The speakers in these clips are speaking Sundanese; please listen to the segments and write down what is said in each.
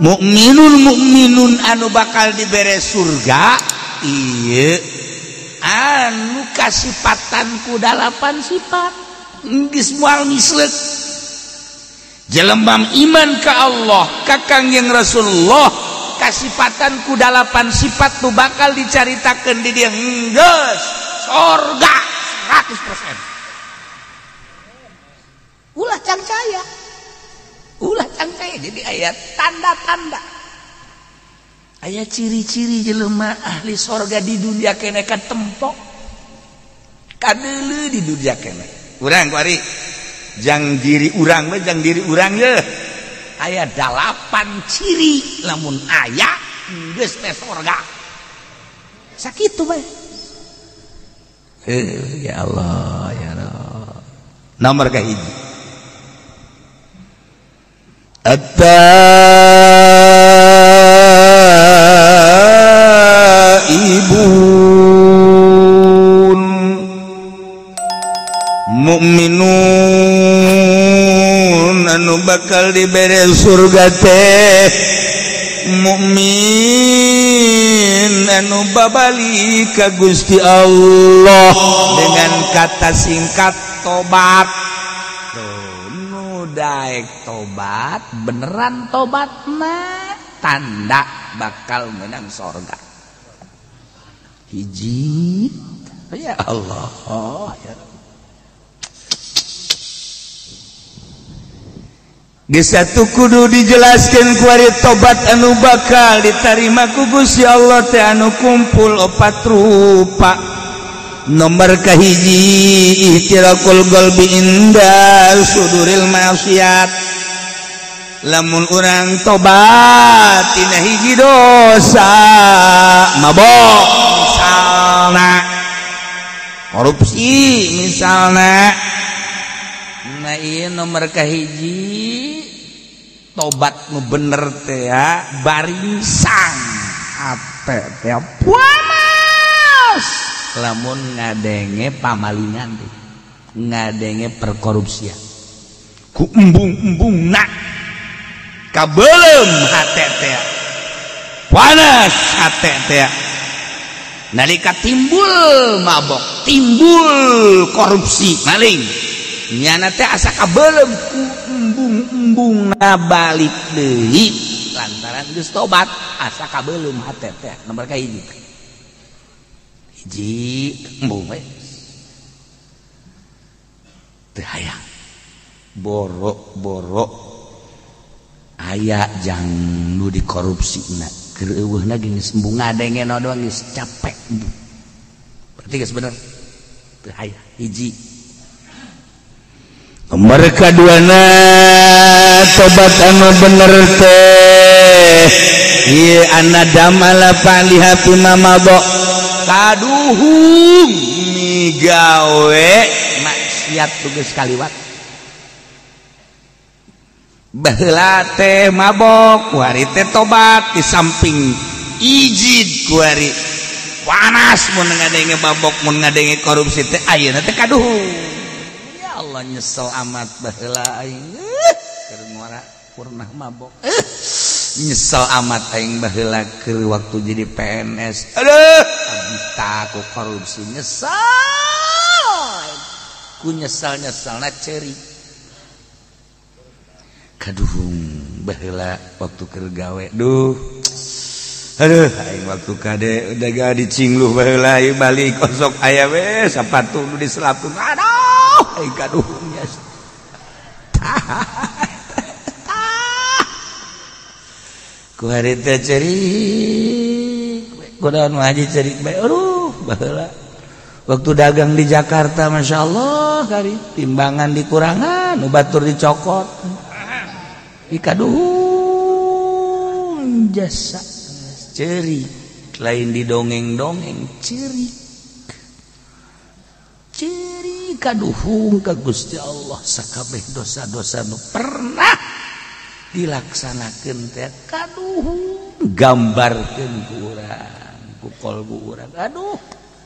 Mukminun mukminun anu bakal dibere surga ieu anu kasipatan ku dalapan sifat geus moal misleuk. Jelema iman ka Allah ka Kangjeng Rasulullah kasipatan ku dalapan sifat nu bakal dicaritakeun di dieu geus surga 100%. Ulah cangcaya. Ulah cangcaya jadi ayat tanda-tanda. Aya ciri-ciri jelema ahli sorga di dunia kene katempok. Kadeuleu di dunia kene. Urang kuari jang diri urang we jang diri urang ye. Aya 8 ciri lamun aya geus teh sorga. Sakitu bae. Ya Allah ya Rabb. Nomor kahiji. At-taibun mukminun anu bakal dibere surga teh mukmin anu babali ka Gusti Allah dengan kata singkat tobat. Daek tobat beneran tobat mah tanda bakal menang sorga. Hiji ya Allah ya. Geus atuh kudu dijelaskeun kuari tobat anu bakal ditarima ku Gusti Allah teh anu kumpul opat rupa. Nomor kahiji ihtirakul qalbi inda suduril maksiat. Lamun urang tobat tina hiji dosa mabok misalna, korupsi misalna. Nah ieu nomor kahiji tobat nu bener teh ya baringsang ate teh puamas. Lamun ngadenge pamalingan teh ngadenge perkorupsian ku embung-embungna kabeuleum hate teh panas hate teh nalika timbul mabok timbul korupsi maling nyana teh asa kabeuleum ku embung-embungna balik deui lantaran geus tobat asa kabeuleum hate teh nomor kahiji. Hiji embung we teu hayang borok-borok aya jang nu dikorupsina keur eueuhna geus embung ngadenge doang geus capek berarti geus bener teu hayang. Hiji nomor kaduana tobat anu bener teh ieu anadama la paliha pima mabok kaduhung migawe maksiat tugas kaliwat. Baheula teh mabok kuari teh tobat di samping ijid kuari panas mun ngadenge mabok mun ngadenge korupsi teh ayeuna teh kaduhung. Ya Allah nyesel amat baheula aing keur ngora pernah mabok. Nyesel amat aing baheula keur waktu jadi PNS. Aduh, abita ku korupsi nyesel. Ku nyesel-nyeselna ceurik. Kaduhung baheula waktu keur gawe. Duh. Aduh, aing waktu kade udah ga dicingluh baheula ieu balik osok aya we sapatu nu diselapun. Aduh, aing kaduhung nyesel. Ku hari teh cerik, kunaon mah haji cerik bae. Aduh, baheula waktu dagang di Jakarta Masya Allah kari timbangan dikurangan, nu batur dicokot. Ikaduhung jasa cerik, lain didongeng-dongeng cerik. Cerik kaduhung ka Gusti Allah sakabeh dosa-dosa nu pernah dilaksanakeun teh kaduhung gambarkeun ku urang ku kolbu urang aduh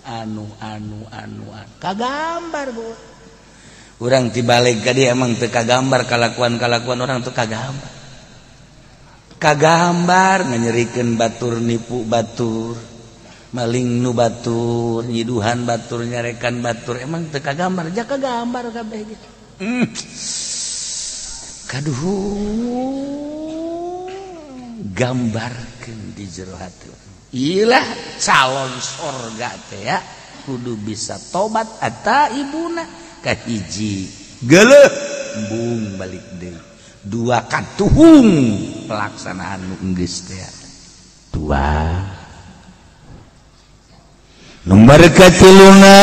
anu anu anu kagambar ku urang tibalik ka dieu emang teu kagambar kalakuan-kalakuan orang teu kagambar. Kagambar nganyerikeun batur nipu batur maling nu batur nyiduhan batur nyarekan batur emang teu kagambar ja kagambar kabeh gitu. Kaduh gambarkeun di jero hati. Ilah calon sorga teh ya kudu bisa tobat ata ibuna kahiji geuleuh embung balik deui dua katuhung pelaksanaan nu geus teh dua nomor katiluna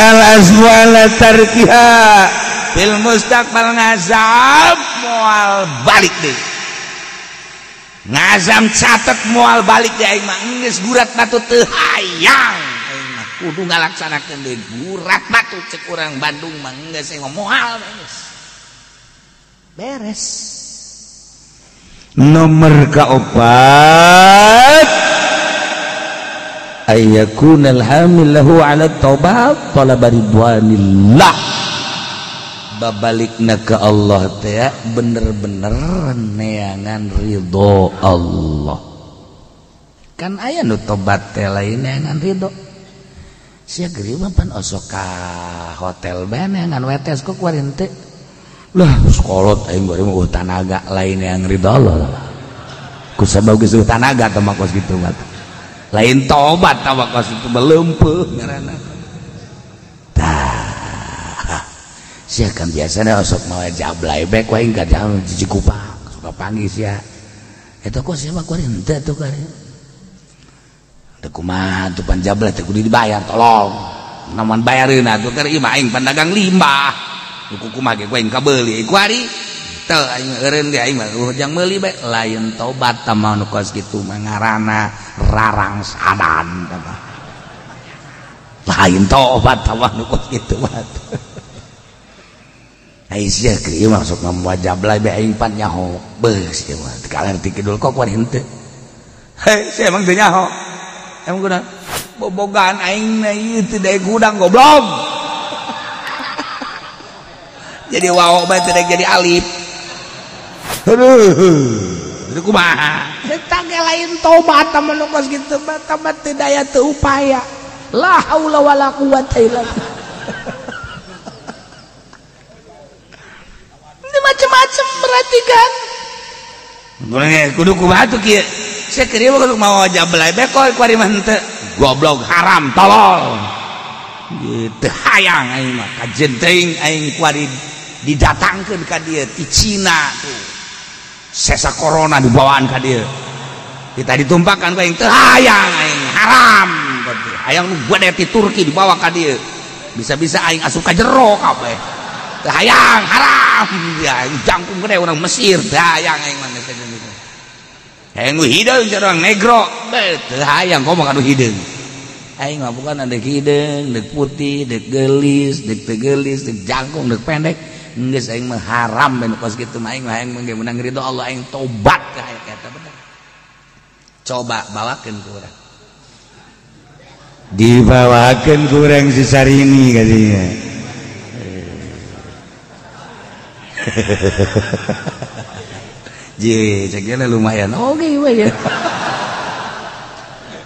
al azmu ala tarkiha fil mustaqbal ngazab moal balik deui ngazam catet moal balik deui aing mah geus gurat batu teu hayang aing mah kudu ngalaksanakeun deui gurat batu cek urang Bandung mah geus aing mah moal geus beres. Nomor kaopat ayyakunal hamil lahu ala taubat talaba ridwanillah babalikna ke Allah teh bener-bener neangan ridho Allah. Kan aya nu tobat teh lain neangan ridho. Sia geuring mah pan osok ka hotel bae neangan wetes kok kuari henteu. Lah sekolot aing bari mah tanaga lain neangan ridho Allah. Ku sabab geus tanaga teh mah kos kitu mah. Lain tobat tah mah kos kitu beleumpeuh ngaranna. Tah sia kan biasana osok mawa jablay bae ku aing ka jam Cikupa suka panggih sia. Eta kok sia mah kuari henteu atuh kuari. Teu kumaha atuh pan jablay teh kudu dibayar tolong. Namun bayareun atuh keur ieu mah aing pandagang limbah. Nu kumaha ge ku aing kabeuli kuari. Teu aing eureun ge aing mah jang meuli bae lain tobat tah mah nu kos kitu mah ngaranna rarangsadan tah mah. Lain tobat tah mah nu kos kitu mah. Ai sia keur ieu mah sok ngamuat jablay bae aing pan nyaho. Beuh sia mah teu kalerti kidul kok kuari henteu. Heh sia emang teu nyaho. Emang kunaon? Bobogaan aing na ieu teu daek hudang goblok. Jadi wawo bae teu daek jadi alif. Aduh, itu kumaha? Eta ge lain tobat tah mun kos kitu mah tobat teu daya teu upaya. La haula wala quwata illa billah. Ini macam-macam berarti kan. Kudu kumaha tuh kieu? Sia keur ieu mah mawa jablay bae kok kuari mah henteu. Goblok haram tolol. Gitu hayang aing mah kajen teuing aing kuari didatangkeun ka dieu ti Cina tuh. Sesa corona dibawaan ka dieu. Kita ditumpakan ku aing teu hayang aing haram. Hayang nu gede ti Turki dibawa ka dieu. Bisa-bisa aing asup ka jero kabeh. Teu hayang haram. Ya jangkung gede urang Mesir teu hayang aing mah geus gitu. Hayang nu hideung urang negro. Teu hayang komo ka nu hideung. Aing mah bukan deuk hideung, deuk putih, deuk geulis, deuk teu geulis, deuk jangkung, deuk pendek. Geus aing mah haram ben kos kitu mah aing mah hayang mah meunang ridho Allah aing tobat ka eta bener. Coba bawakeun ku urang. Dibawakeun ku urang si Sarini kadinya. Je, ceknya lumayan. Oke, we ya.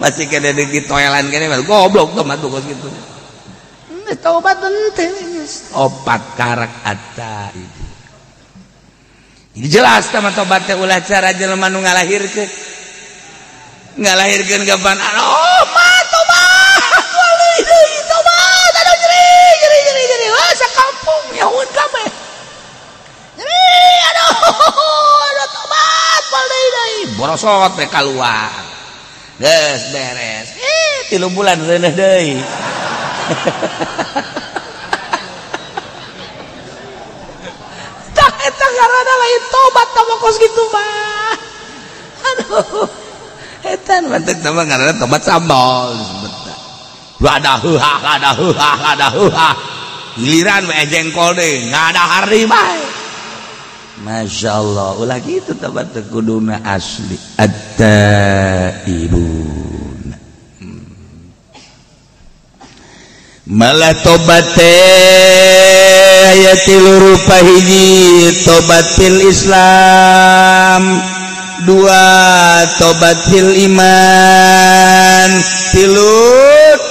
Masih kena di toilan kene goblok tuh mah kos kitu. Tobat henteu geus. Opat karak ata itu. Jadi jelas tah mah tobat teh ulah cara jelema nu ngalahirkeun. Ngalahirkeun kapan? Oh, mah tobat. Wali deui tobat. Aduh nyeri nyeri nyeri nyeri. Wah sakampung nyahueun kabeh. Nyeri aduh. Aduh tobat wali deui. Borosot we kaluar. Geus beres. 3 bulan reuneuh deui. Tah eta ngaranna lain tobat tah mah kos kitu mah. Aduh. Eta nu mantek tah mah ngaranna tobat sambal disebutna. Ada heuhah, ada heuhah, ada heuhah. Giliran we jengkol deui, ngadahar deui bae. Masya Allah, ulah kitu tobat teh kuduna asli. At-taibun. Malah tobat teh aya tilu rupa hiji tobat fil Islam. dua tobat fil iman, tilu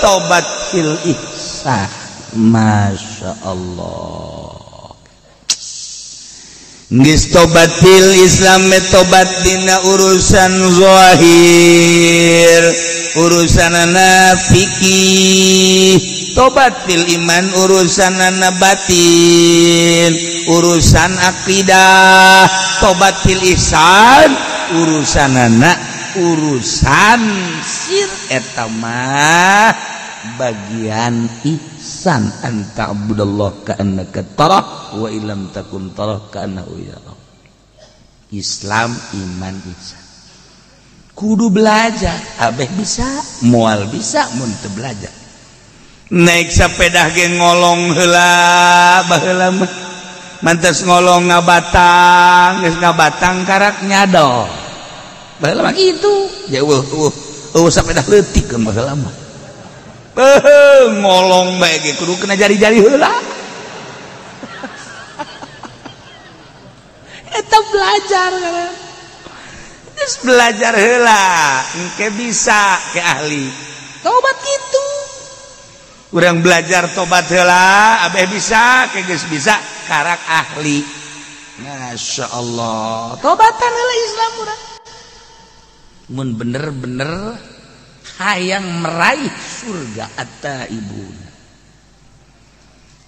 tobat fil ihsan. Masya Allah. Geus tobat fil Islam tobat dina urusan zahir, urusanana fikih. Tobat fil iman urusanana batin, urusan akidah. Tobat fil ihsan urusanana urusan sir, eta mah bagian ihsan. Anta abdullah ka'annaka tarah wa illam takun tarah ka'annahu yarah. Islam, iman, ihsan. Kudu belajar, abeh bisa, moal bisa mun teu belajar. Naik sepeda ge ngolong heula baheula mah. Mantes ngolong ngabatang, geus ngabatang karak nyadol. Baheula mah kitu. Jauh eueuh sepeda leutik baheula mah. Ngolong bae ge kudu kena jari-jari heula. Eta belajar kan. Geus belajar heula, engke bisa ke ahli. Tobat kitu. Urang belajar tobat heula, abeh bisa, ke geus bisa karak ahli. Masya Allah. Tobatan heula Islam urang. Mun bener-bener hayang meraih surga at-taibun.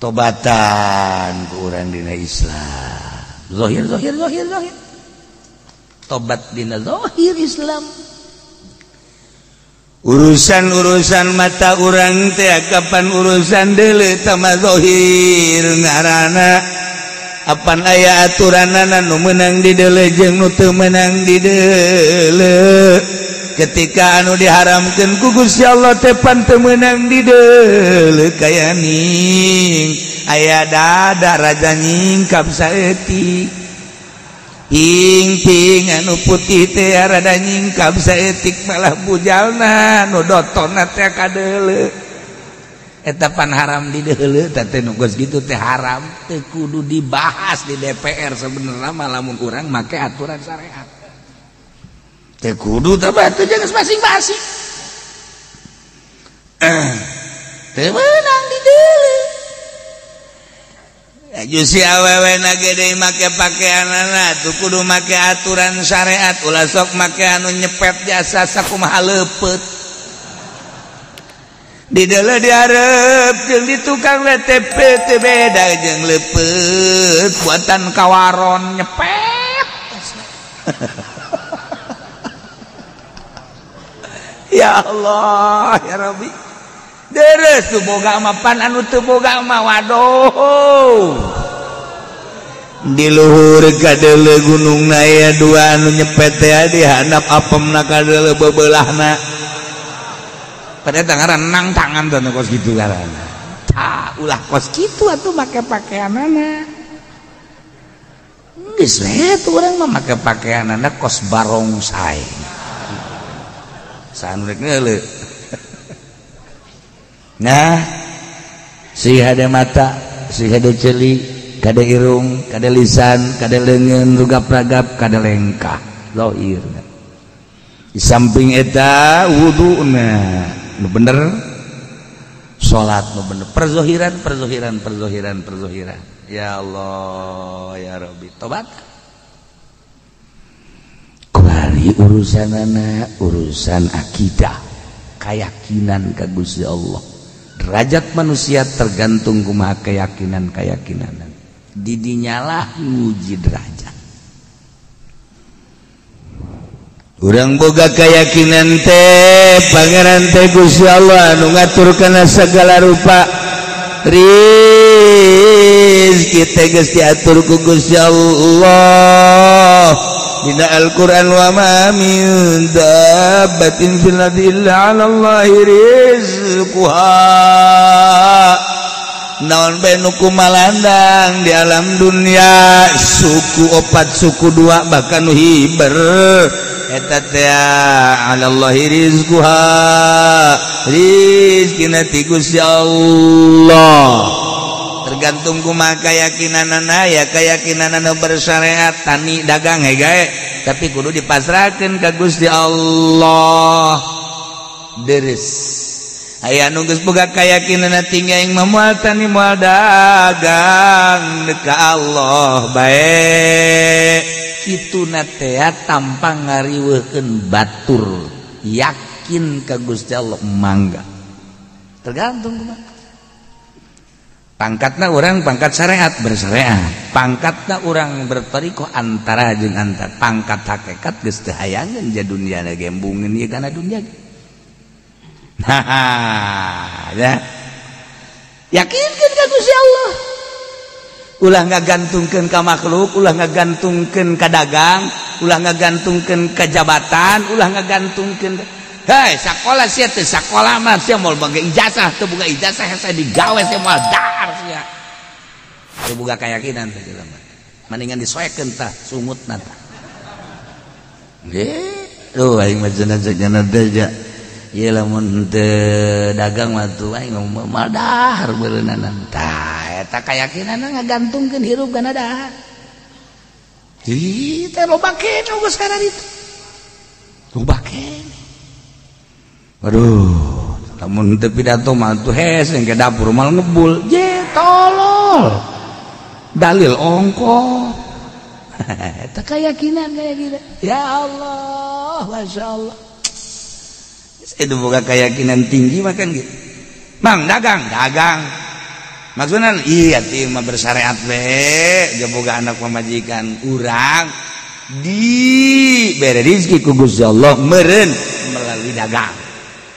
Tobatan ku urang dina Islam. Zahir zahir zahir zahir. Tobat dina zahir Islam. Urusan-urusan mata urang teh kapan urusan deuleu tama zahir ngaranna. Apan aya aturanana nu meunang di deuleu jeung nu teu meunang di deuleu. Ketika anu diharamkeun ku Gusti Allah teh pan teu meunang di deuleu kaya ning aya dada raja nyingkap saeutik. Ping-ping anu putih teh rada nyingkap saeutik malah bujalna nu dotonna teh kadeuleu. Eta pan haram di deuleu teh teh nu geus kitu teh haram, teu kudu dibahas di DPR sebenarnya mah lamun urang make aturan syariat. Teu kudu teh batu jeung masing-masing. Teu meunang di deuleu. Aju si awewe na gede make pakaianana tuh kudu make aturan syariat, ulah sok make anu nyepet jasa sakumaha leupeut. Di deuleu dihareup jeung di tukang WTP teu beda jeung leupeut buatan kawaron nyepet. Ya Allah ya Rabbi. Deres tuh boga mah pan anu teu boga mah waduh. Di luhur kadeuleu gunung na aya dua anu nyepet teh di handap apemna kadeuleu bebeulahna. Padahal tangan nang tangan tuh kos kitu ngaranna. Tah ulah kos kitu atuh make pakaianana. Geus we tuh urang mah make pakaianana kos barongsai. Saha nu rek ngeuleuh. Nah, si hade mata, si hade ceuli, kade irung, kade lisan, kade leungeun, rugap-ragap, kade lengkah, zahir. Di samping eta wuduna nu bener, salat nu bener, perzohiran, perzohiran, perzohiran, perzohiran. Ya Allah, ya Rabbi, tobat. Kuari urusanana urusan akidah, keyakinan ka Gusti Allah. Derajat manusia tergantung kumaha keyakinan-keyakinan. Didinyalah nguji derajat. Urang boga keyakinan teh pangeran teh Gusti Allah anu ngatur kana segala rupa. Rizki teh geus diatur ku Gusti Allah. Dina Al-Qur'an wa ma min dabbatin fil ardi illa 'ala Allahi rizquha. Naon bae nu kumalandang di alam dunia, suku opat suku dua bahkan nu hiber eta teh 'ala Allahi rizquha, rizkina ti Gusti Allah. Tergantung kumaha keyakinanana ya, keyakinanana bersyariat tani dagang he gae, tapi kudu dipasrahkeun ka Gusti Allah. Deres. Aya nu geus boga keyakinanna tinggi aing mah moal tani moal dagang ka Allah bae. Kituna teh tanpa ngariweuhkeun batur, yakin ka Gusti Allah mangga. Tergantung kumaha. Pangkatna orang pangkat syariat bersyariat, pangkatna orang bertorikoh antara jeung antar, pangkat hakikat geus teu hayangeun ja dunia gembungeun ieu kana dunia. Nah, ya. Yakinkeun ka Gusti Allah. Ulah ngagantungkeun ka makhluk, ulah ngagantungkeun ka dagang, ulah ngagantungkeun ka jabatan, ulah ngagantungkeun. Hei, sakola sia teh sakola mah sia moal boga ijazah, teu boga ijazah hese digawe sia moal dahar sia. Teu boga keyakinan teh jelema. Mendingan disoekeun tah sungutna tah. Nggih, aing mah cenah teh ja. Ieu lamun teu dagang mah tuh aing moal dahar beureunanan. Tah eta keyakinanna ngagantungkeun hirup kana dahar. Ih, teh loba keneh geus kana ditu. Loba keneh. Aduh, lamun teu pidato mah tuh hes ke dapur mal ngebul. Je tolol. Dalil ongko. Eta keyakinan kaya gitu. Ya Allah, Masya Allah. Itu boga keyakinan tinggi mah kan gitu. Mang dagang, dagang. Maksudna iya teh mah bersyariat we, boga anak pamajikan urang di bere rezeki ku Gusti Allah meureun melalui dagang.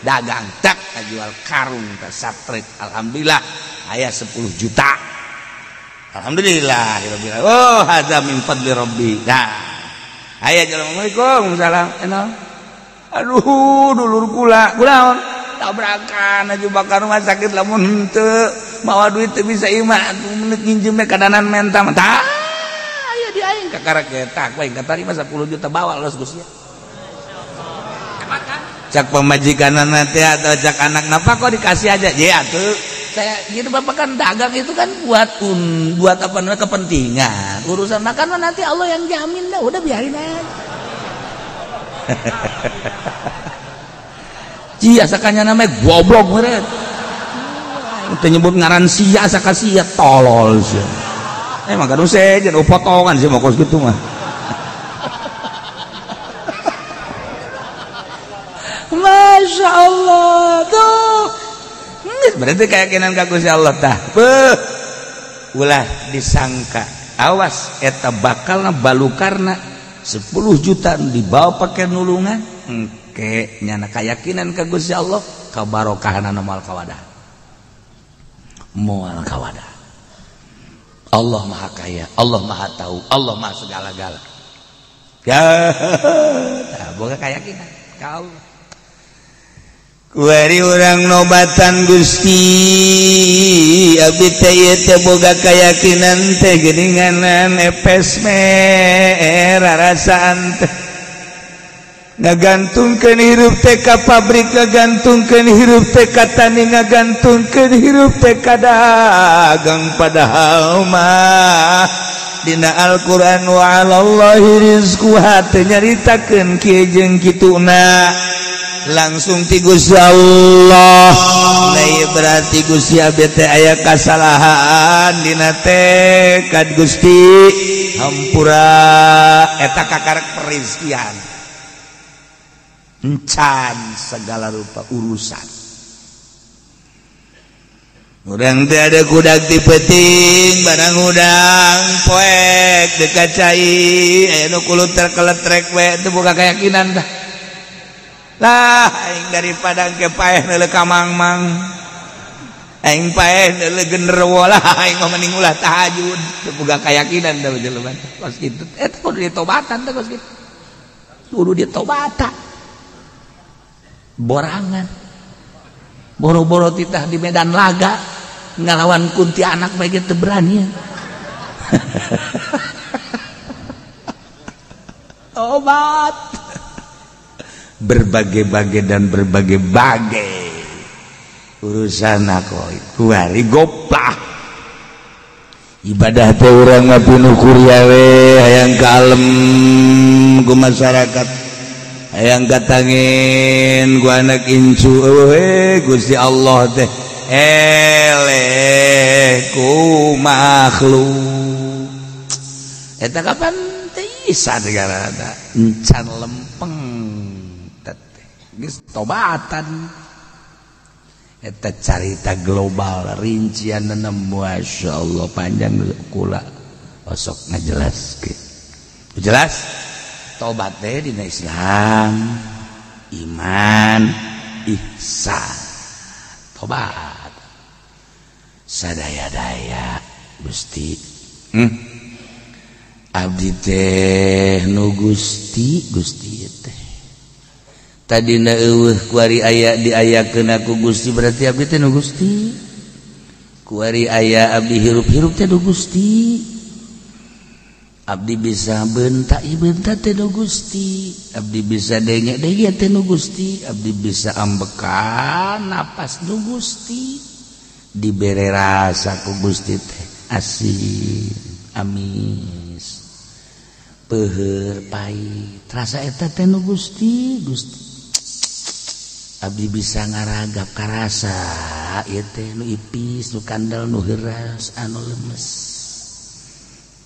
Dagang tak jual karung tak satrik, alhamdulillah aya 10 juta, alhamdulillah oh hadza min fadli rabbi. Nah aya assalamualaikum salam enal, aduh dulur kula kunaon tabrakan aja bakar rumah sakit lamun henteu mawa duit teu bisa imah atuh menit nginjem we kadanan menta tah aya di aing kakara ketak we katarima 10 juta bawa los Gusti. Cak pemajikan nanti atau cak anak napa kok dikasih aja ya tuh saya gitu bapak kan dagang itu kan buat buat apa namanya kepentingan urusan makan mah nanti Allah yang jamin dah udah biarin aja. Cia sakanya namanya goblok meureun teu nyebut ngaran sia saka sia tolol sia emang kan sejen potongan sih mau kos gitu mah. Masya Allah tuh berarti keyakinan ka Gusti Allah tah beuh ulah disangka awas eta bakalna balukarna 10 juta dibawa pake nulungan engke nyana keyakinan ka Gusti Allah kabarokahanana moal kawadah moal kawadah. Allah Maha Kaya, Allah Maha Tahu, Allah Maha segala-gala. Ya tah boga keyakinan ka Allah. Kuari urang nobatan Gusti abdi teh ieu teh boga keyakinan teh geuninganan epes merarasaan teh ngagantungkeun hirup teh ka pabrik, ngagantungkeun hirup teh ka tani, ngagantungkeun hirup teh ka dagang, padahal mah dina Al-Qur'an wa 'alallahi rizquha teh nyaritakeun kieu jeung kituna langsung ti Gusti Allah. Nah berarti Gusti abdi teh aya kasalahan dina tekad Gusti hampura eta kakarek perizkian encan segala rupa urusan. Urang teh ada kudak ti peuting barang udang poek dekat cai aya nu kuluter keletrek we teu boga keyakinan tah. Lah aing daripada engke paeh neuleuh ka mangmang aing paeh neuleuh genderuwo lah aing mah mending ulah tahajud teu boga keyakinan tah jelema kos kitu eta kudu ditobatan teh kos kitu kudu ditobatan borangan boro-boro titah di medan laga ngalawan kuntianak bae ge teu berani. Tobat berbagai-bagai dan berbagai-bagai urusan aku kuari goplah Ibadah teh urang mah pinuh kuria we, hayang kalem ku masyarakat, hayang katangin ku anak incu we Gusti Allah teh eleh ku makhluk. Eta kapan teh isa negara encan lempeng teh geus tobatan. Eta carita global rincian Masya Allah panjang kula osok ngajelaskeun. Jelas tobat teh dina Islam, iman, ihsan. Tobat sadaya-daya Gusti. Abdi teh nu Gusti, Gusti teh tadina eueuh kuari aya diayakeun ku Gusti berarti abdi teh nu Gusti. Kuari aya abdi hirup-hirup teh nu Gusti. Abdi bisa bentak bentak teh nu Gusti. Abdi bisa denge-denge teh nu Gusti. Abdi bisa ambekan napas nu Gusti. Dibere rasa ku Gusti teh asin, amis, peuheur, pahit. Rasa eta teh nu Gusti, Gusti. Abdi bisa ngaragap karasa ieu teh nu ipis, nu kandel, nu heuras, anu lemes.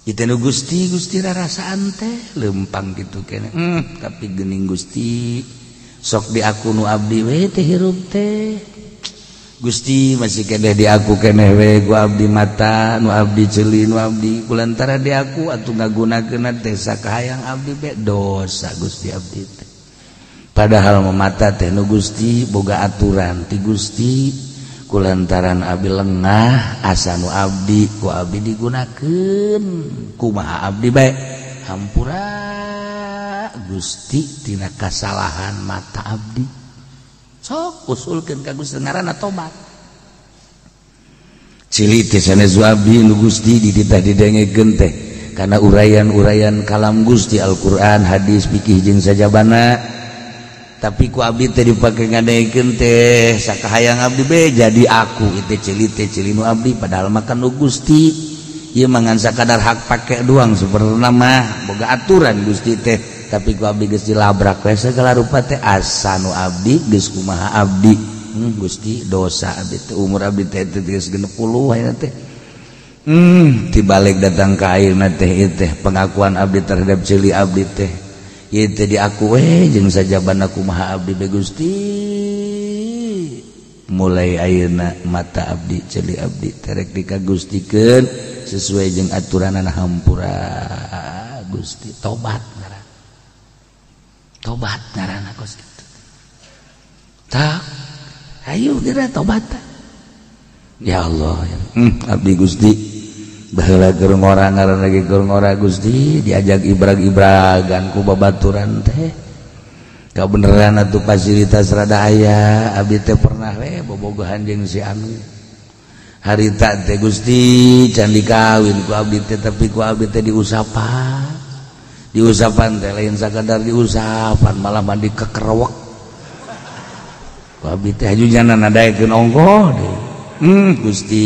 Ieu teh nu Gusti, Gusti rarasaan teh lempang kitu keneh. Tapi geuning Gusti sok di aku nu abdi we teh hirup teh. Gusti masih keneh di aku keneh we ku abdi mata, nu abdi ceuli, nu abdi kulantara di aku atuh ngagunakeunna teh sakahayang abdi be dosa Gusti abdi teh. Padahal memata teh nu Gusti boga aturan ti Gusti kulantaran abdi lengah asa nu abdi ku abdi digunakeun kumaha abdi bae hampura Gusti tina kasalahan mata abdi sok usulkeun ka Gusti ngaranna tobat cili teh sanes abdi nu Gusti dititah didengekeun teh kana uraian-uraian kalam Gusti Al-Qur'an hadis fikih jeung sajabana. Tapi ku abdi teh dipake ngadekeun teh sakahayang abdi be jadi aku itu ceuli teh ceuli nu abdi padahal makan nu Gusti ieu mah ngan sakadar hak pake doang sebenarna mah boga aturan Gusti teh tapi ku abdi geus dilabrak we sagala rupa teh asa nu abdi geus kumaha abdi. Gusti dosa abdi teh umur abdi teh geus 60 ayeuna teh. Tibalik datang ka ayeuna teh ieu teh pengakuan abdi terhadap ceuli abdi teh ieu teh diaku we jeung sajabana kumaha abdi be Gusti. Mulai ayeuna mata abdi ceuli abdi terek dikagustikeun sesuai jeung aturanana hampura Gusti. Tobat ngaran. Tobat ngaranna kos kitu. Tak hayu geura tobat. Ya Allah ya. Abdi Gusti baheula keur ngora ngaran lagi keur ngora Gusti diajak ibrag-ibragan ku babaturan teh kabeneran atuh fasilitas rada aya abdi teh pernah we bobogohan jeung si anu harita teh Gusti can dikawin ku abdi teh tapi ku abdi teh diusapan diusapan teh lain sakadar diusapan malah mandi kekerewek ku abdi teh haju jana nadaekeun ongkoh deui. Gusti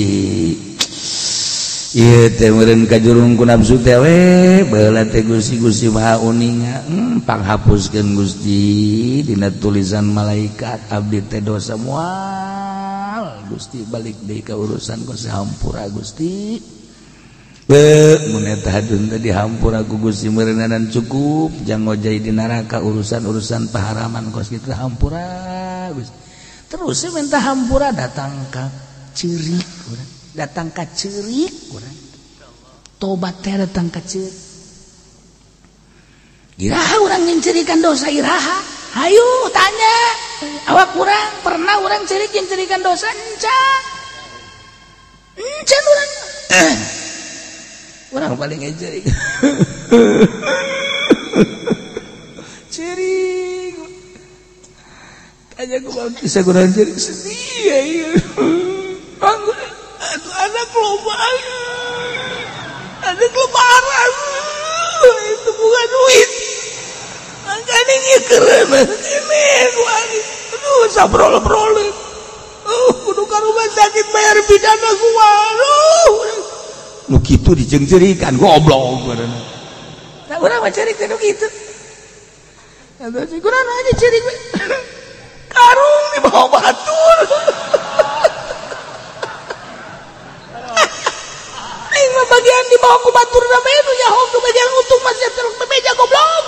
ieu teh meureun kajurung ku nafsu teh we baheula teh Gusti Gusti Maha Uninga panghapuskeun Gusti dina tulisan malaikat abdi teh dosa moal Gusti balik deui ka urusan ku sahampura Gusti be mun eta hadun teh dihampura ku Gusti meureunanan cukup jang ngojay di neraka urusan-urusan paharaman kos kitu hampura Gusti terus minta hampura datang ka ceurik urang datang ka ceurik urang tobat teh datang ka ceurik iraha urang nyencerikan dosa iraha hayu tanya awak urang pernah urang ceurik nyencerikan dosa encan encan urang urang paling ngecerik ceurik tanya ku bisa kurang ceurik sedih ya iya. Aduh, anak loba, anak lebaran itu bukan duit, makanya ini keren, ini aduh sabrol-brol, kudu ke rumah sakit bayar pidana gua, aduh, Nu kitu diceungceurikan goblok badanna. Tah urang mah ceurik teh nu kitu. Eta sih kurang aja ceurik we. Karung dibawa batur. Aing mah bagian dibawa ku batur na bae nu nyaho nu bagian untung masih terus bebeja goblok.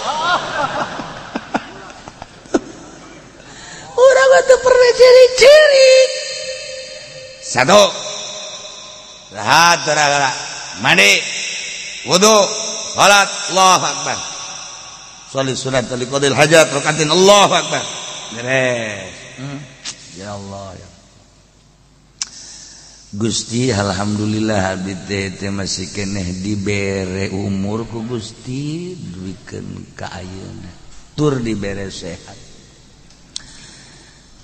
Urang mah teu pernah ceurik-ceurik. Satu. Rahat rahat. Mandi. Wudu, salat, Allahu akbar. Sholli sunat liqadil hajat rakatin Allahu akbar. Beres. Ya Allah ya. Gusti alhamdulillah abdi teh masih keneh dibere umur ku Gusti duikeun ka ayeuna. Tur dibere sehat.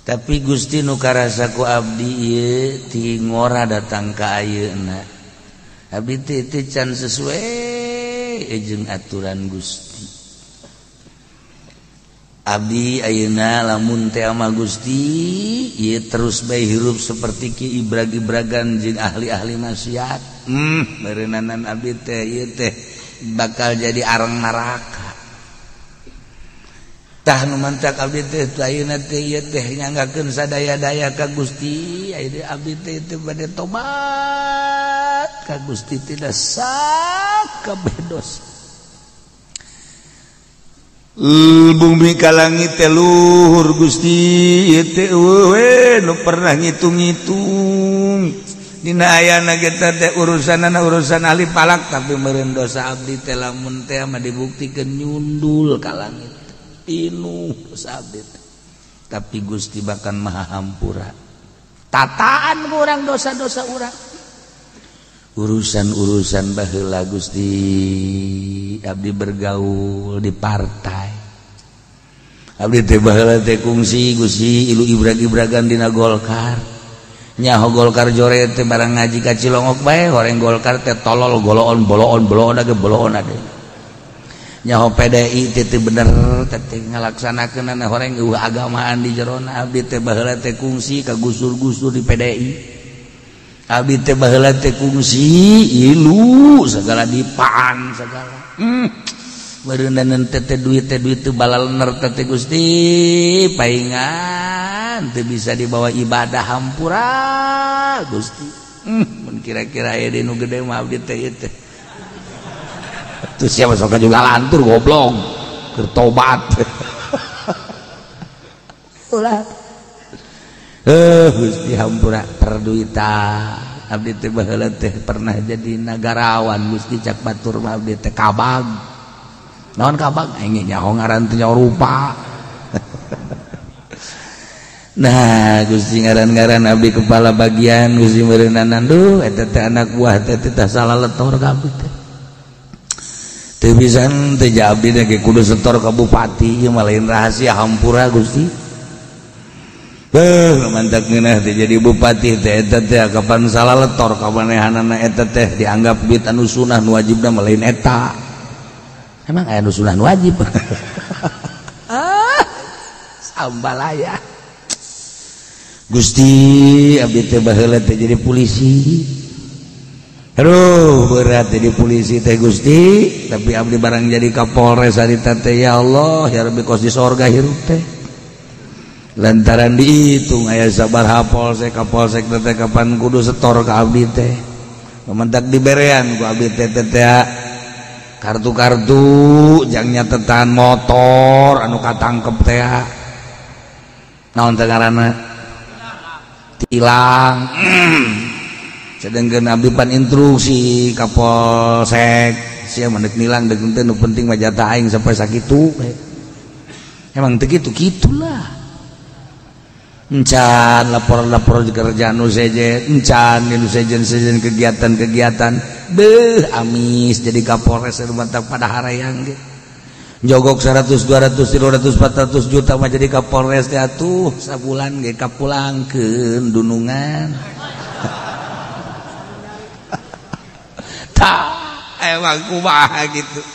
Tapi Gusti nu karasa ku abdi ieu ti ngora datang ka ayeuna. Abdi teh can sesuai jeung aturan Gusti. Abdi ayeuna lamun teh ama Gusti ieu terus bae hirup seperti ki ibrag-ibragan jeung ahli-ahli maksiat. Meureunana abdi teh ieu teh bakal jadi arang neraka. Tah nu mantak abdi teh ayeuna teh ieu teh nyanggakeun sadaya-daya ka Gusti, ayeuna abdi teh teu bade tobat ka Gusti tidak sakabeh dosa. Bumi ka langit teh luhur Gusti ieu teh eueuh nu pernah ngitung-ngitung dina ayana ge teh urusanana urusan ahli palak tapi meureun dosa abdi teh lamun teh mah dibuktikeun nyundul ka langit pinuh dosa abdi teh. Tapi Gusti bahkan maha hampura tataan urang dosa-dosa urang urusan-urusan baheula Gusti abdi bergaul di partai abdi teh baheula teh kungsi Gusti ilu ibrag-ibragan dina Golkar nyaho Golkar jore teh barang ngaji ka Cilongok bae horeng Golkar teh tolol goloon boloon boloon age boloon ade nyaho PDI teh teu bener teh ngalaksanakeunana horeng eueuh agamaan di jerona abdi teh baheula teh kungsi ka gusur-gusur di PDI abdi teh baheula teh kungsi ilu segala dipaan segala beureunan teh duit teh balalener teh Gusti paingan teu bisa dibawa ibadah hampura Gusti. Mun kira-kira aya di nu gede mah abdi teh ieu teh tuh siapa sok juga lantur goblok keur tobat. Ulah Gusti hampura perduitan abdi teh baheula teh pernah jadi nagarawan Gusti cak batur mah abdi teh kabag naon kabag aing nyaho ngaran teh nyaho rupa. Nah Gusti ngaran-ngaran abdi kepala bagian Gusti meureunanan duh eta teh anak buah teh teh salah letor ka abdi teh teu pisan teh abdi teh kudu setor ka bupati ieu mah lain rahasia hampura Gusti. Mantap ngeunah teh jadi bupati teh eta teh kapan salah letor kamanehanana eta teh dianggap duit anu sunah nu wajibna mah lain eta. Emang aya nu sunah nu wajib? Ah, sambalaya. Gusti abdi teh baheula teh jadi polisi. Aduh, berat jadi polisi teh Gusti, tapi abdi barang jadi Kapolres harita teh ya Allah, ya Rabbi kos di sorga hirup teh. Lantaran dihitung aya sabaraha polsek kapolsek teh kapan kudu setor ka abdi teh mementak diberean ku abdi teh teh kartu-kartu jang nyatetan motor anu katangkep teh naon teh ngaranna tilang. Sedengkeun abdi pan instruksi ka polsek sia mah deuk nilang deuk teu nu penting mah jatah aing sampai sakitu. Emang teu kitu kitulah. Encan lapor-lapor kerjaan nu sejen, encan nu sejen-sejen kegiatan-kegiatan beuh amis jadi Kapolres mantap pada harayang ge. Jogok 100 200 300 400 juta mah jadi Kapolres teh atuh sabulan ge kapulangkeun dunungan. Tah emang kumaha gitu.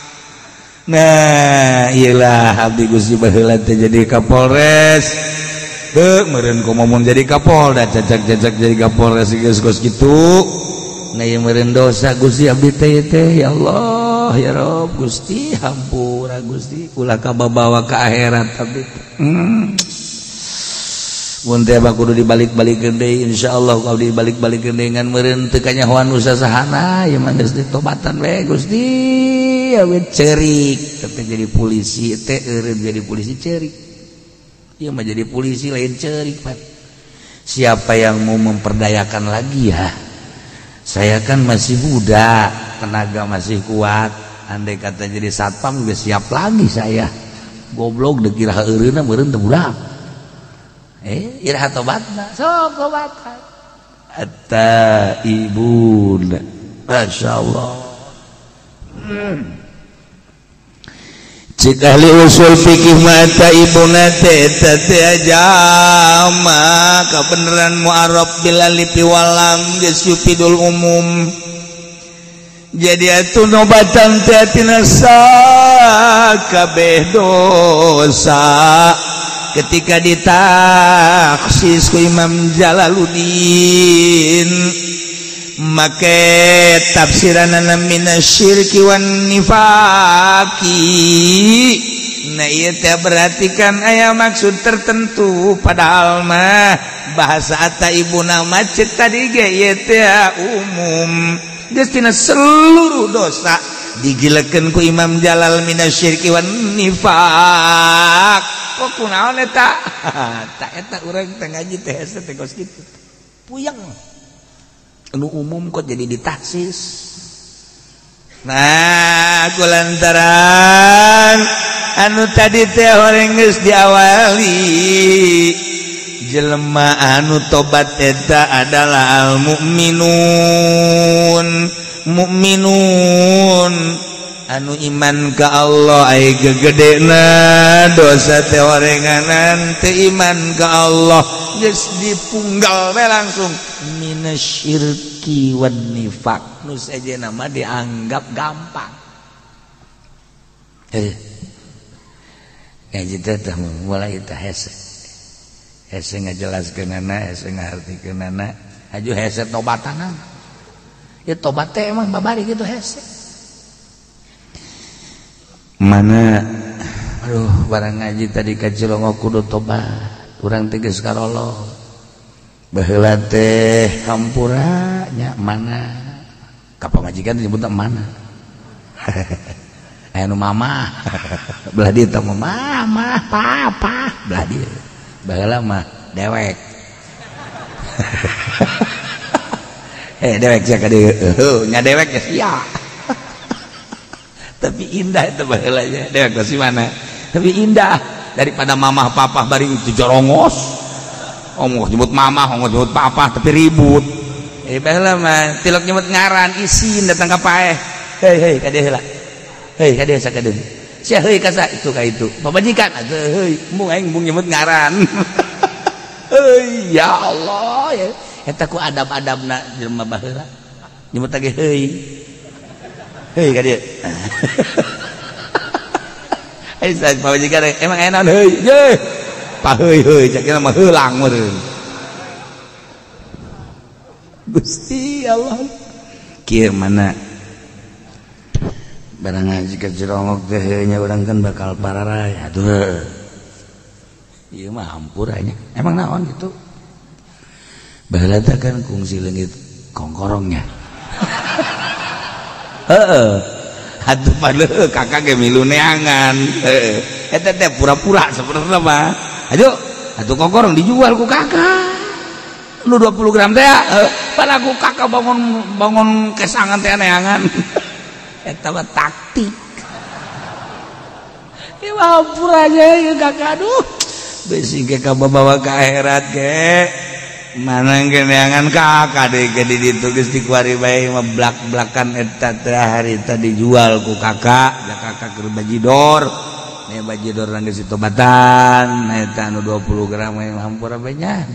Nah, iyalah abdi Gusti baheula teh jadi Kapolres. Beuh meureun komo mun jadi Kapolda cacak-cacak jadi Kapolres geus kos kitu. Ngai meureun dosa Gusti abdi teh teh ya Allah ya Rob Gusti hampura Gusti ulah kababawa ka akhirat abdi. Mun teh kudu dibalik-balikeun deui insyaallah ku abdi dibalik-balikeun deui ngan meureun teu kanyahoan usahana ieu mah geus ditobatan we Gusti awet cerik teh jadi polisi teh eureun jadi polisi cerik. Ieu mah jadi polisi lain cerik Pak. Siapa yang mau memperdayakan lagi ya? Saya kan masih muda, tenaga masih kuat. Andai kata jadi satpam juga siap lagi saya. Goblok dikira heureuna meureun teu budak. Iraha tobatna, sok tobatan. At-taibun. Masyaallah. Cik ahli usul fikih mata ibuna teh teh jama kabeneran mu'arab bil alif wal lam geus yufidul umum. Jadi atuh nobatan teh tina sakabeh dosa ketika ditaksis ku Imam Jalaluddin make tafsiranana minasyirki wan nifaqi. Nah ieu teh berarti kan aya maksud tertentu padahal mah bahasa ataibuna macet tadi ge ieu teh umum geus tina seluruh dosa digilekeun ku Imam Jalal minasyirki wan nifaq. Kok kunaon eta? Ta eta urang teh ngaji teh hese teh kos kitu. Puyeng. Anu umum kok jadi ditaksis. Nah, kulantaran anu tadi teh horeng geus diawali jelema anu tobat eta adalah al mukminun. Mukminun anu iman ka Allah ai gegedena dosa teh horenganan teu iman ka Allah geus dipunggal we langsung minasyirki wan nifaq. Nu sejenna mah dianggap gampang. Ngaji teh mulai teh hese. Hese ngajelaskeunana, hese ngahartikeunana, haju hese tobatanana. Ya tobat teh emang babari kitu hese. Mana aduh barang ngaji tadi ka Cilongok kudu tobat urang teh geus karolo baheula teh hampura nya mana ka pamajikan disebutna mana aya nu mama belah dieu teh mama papa belah dieu baheula mah dewek dewek sia ka dieu nya dewek geus sia. Tapi indah itu baheulanya dewek masih mana tapi indah daripada mamah papah bari itu jorongos ongkoh nyebut mamah ongkoh nyebut papah tapi ribut. Baheula mah tilok nyebut ngaran isin datang ka paeh hei hei ka dieu heula hei ka dieu sakadeun sia heuy ka sa itu ka itu pamajikan atuh heuy embung aing embung nyebut ngaran heuy ya Allah ya eta ku adab-adabna jelema baheula nyebut lagi heuy hei ka dieu. Ai sae pamajikan emang aya naon heuy ye. Pa heuy heuy cek mah heulang meureun. Gusti Allah. Kieu mana barang ngaji ka Cilongok teh heuy nya urang kan bakal pararaya atuh. Ieu mah hampura nya. Emang naon kitu? Baheula teh kan kungsi leungit kongkorongnya. Heeh. Atuh padahal kakak ge milu neangan. Heeh. Eta teh pura-pura sebenarnya mah. Ayo, atuh kongkorong dijual ku kakak. Nu 20 gram teh padahal ku kakak bangun kesangan teh neangan. Eta mah taktik. Ieu mah hampura aja ieu kakak aduh. Besi ge kabawa ka akhirat ge. Mana geneangan kakak deh gede ditu geus dikuari bae mah blak-blakan eta teh harita dijual ku kakak, da kakak keur bajidor. Nya bajidor geus ditobatan eta anu 20 gram mah hampura bae nya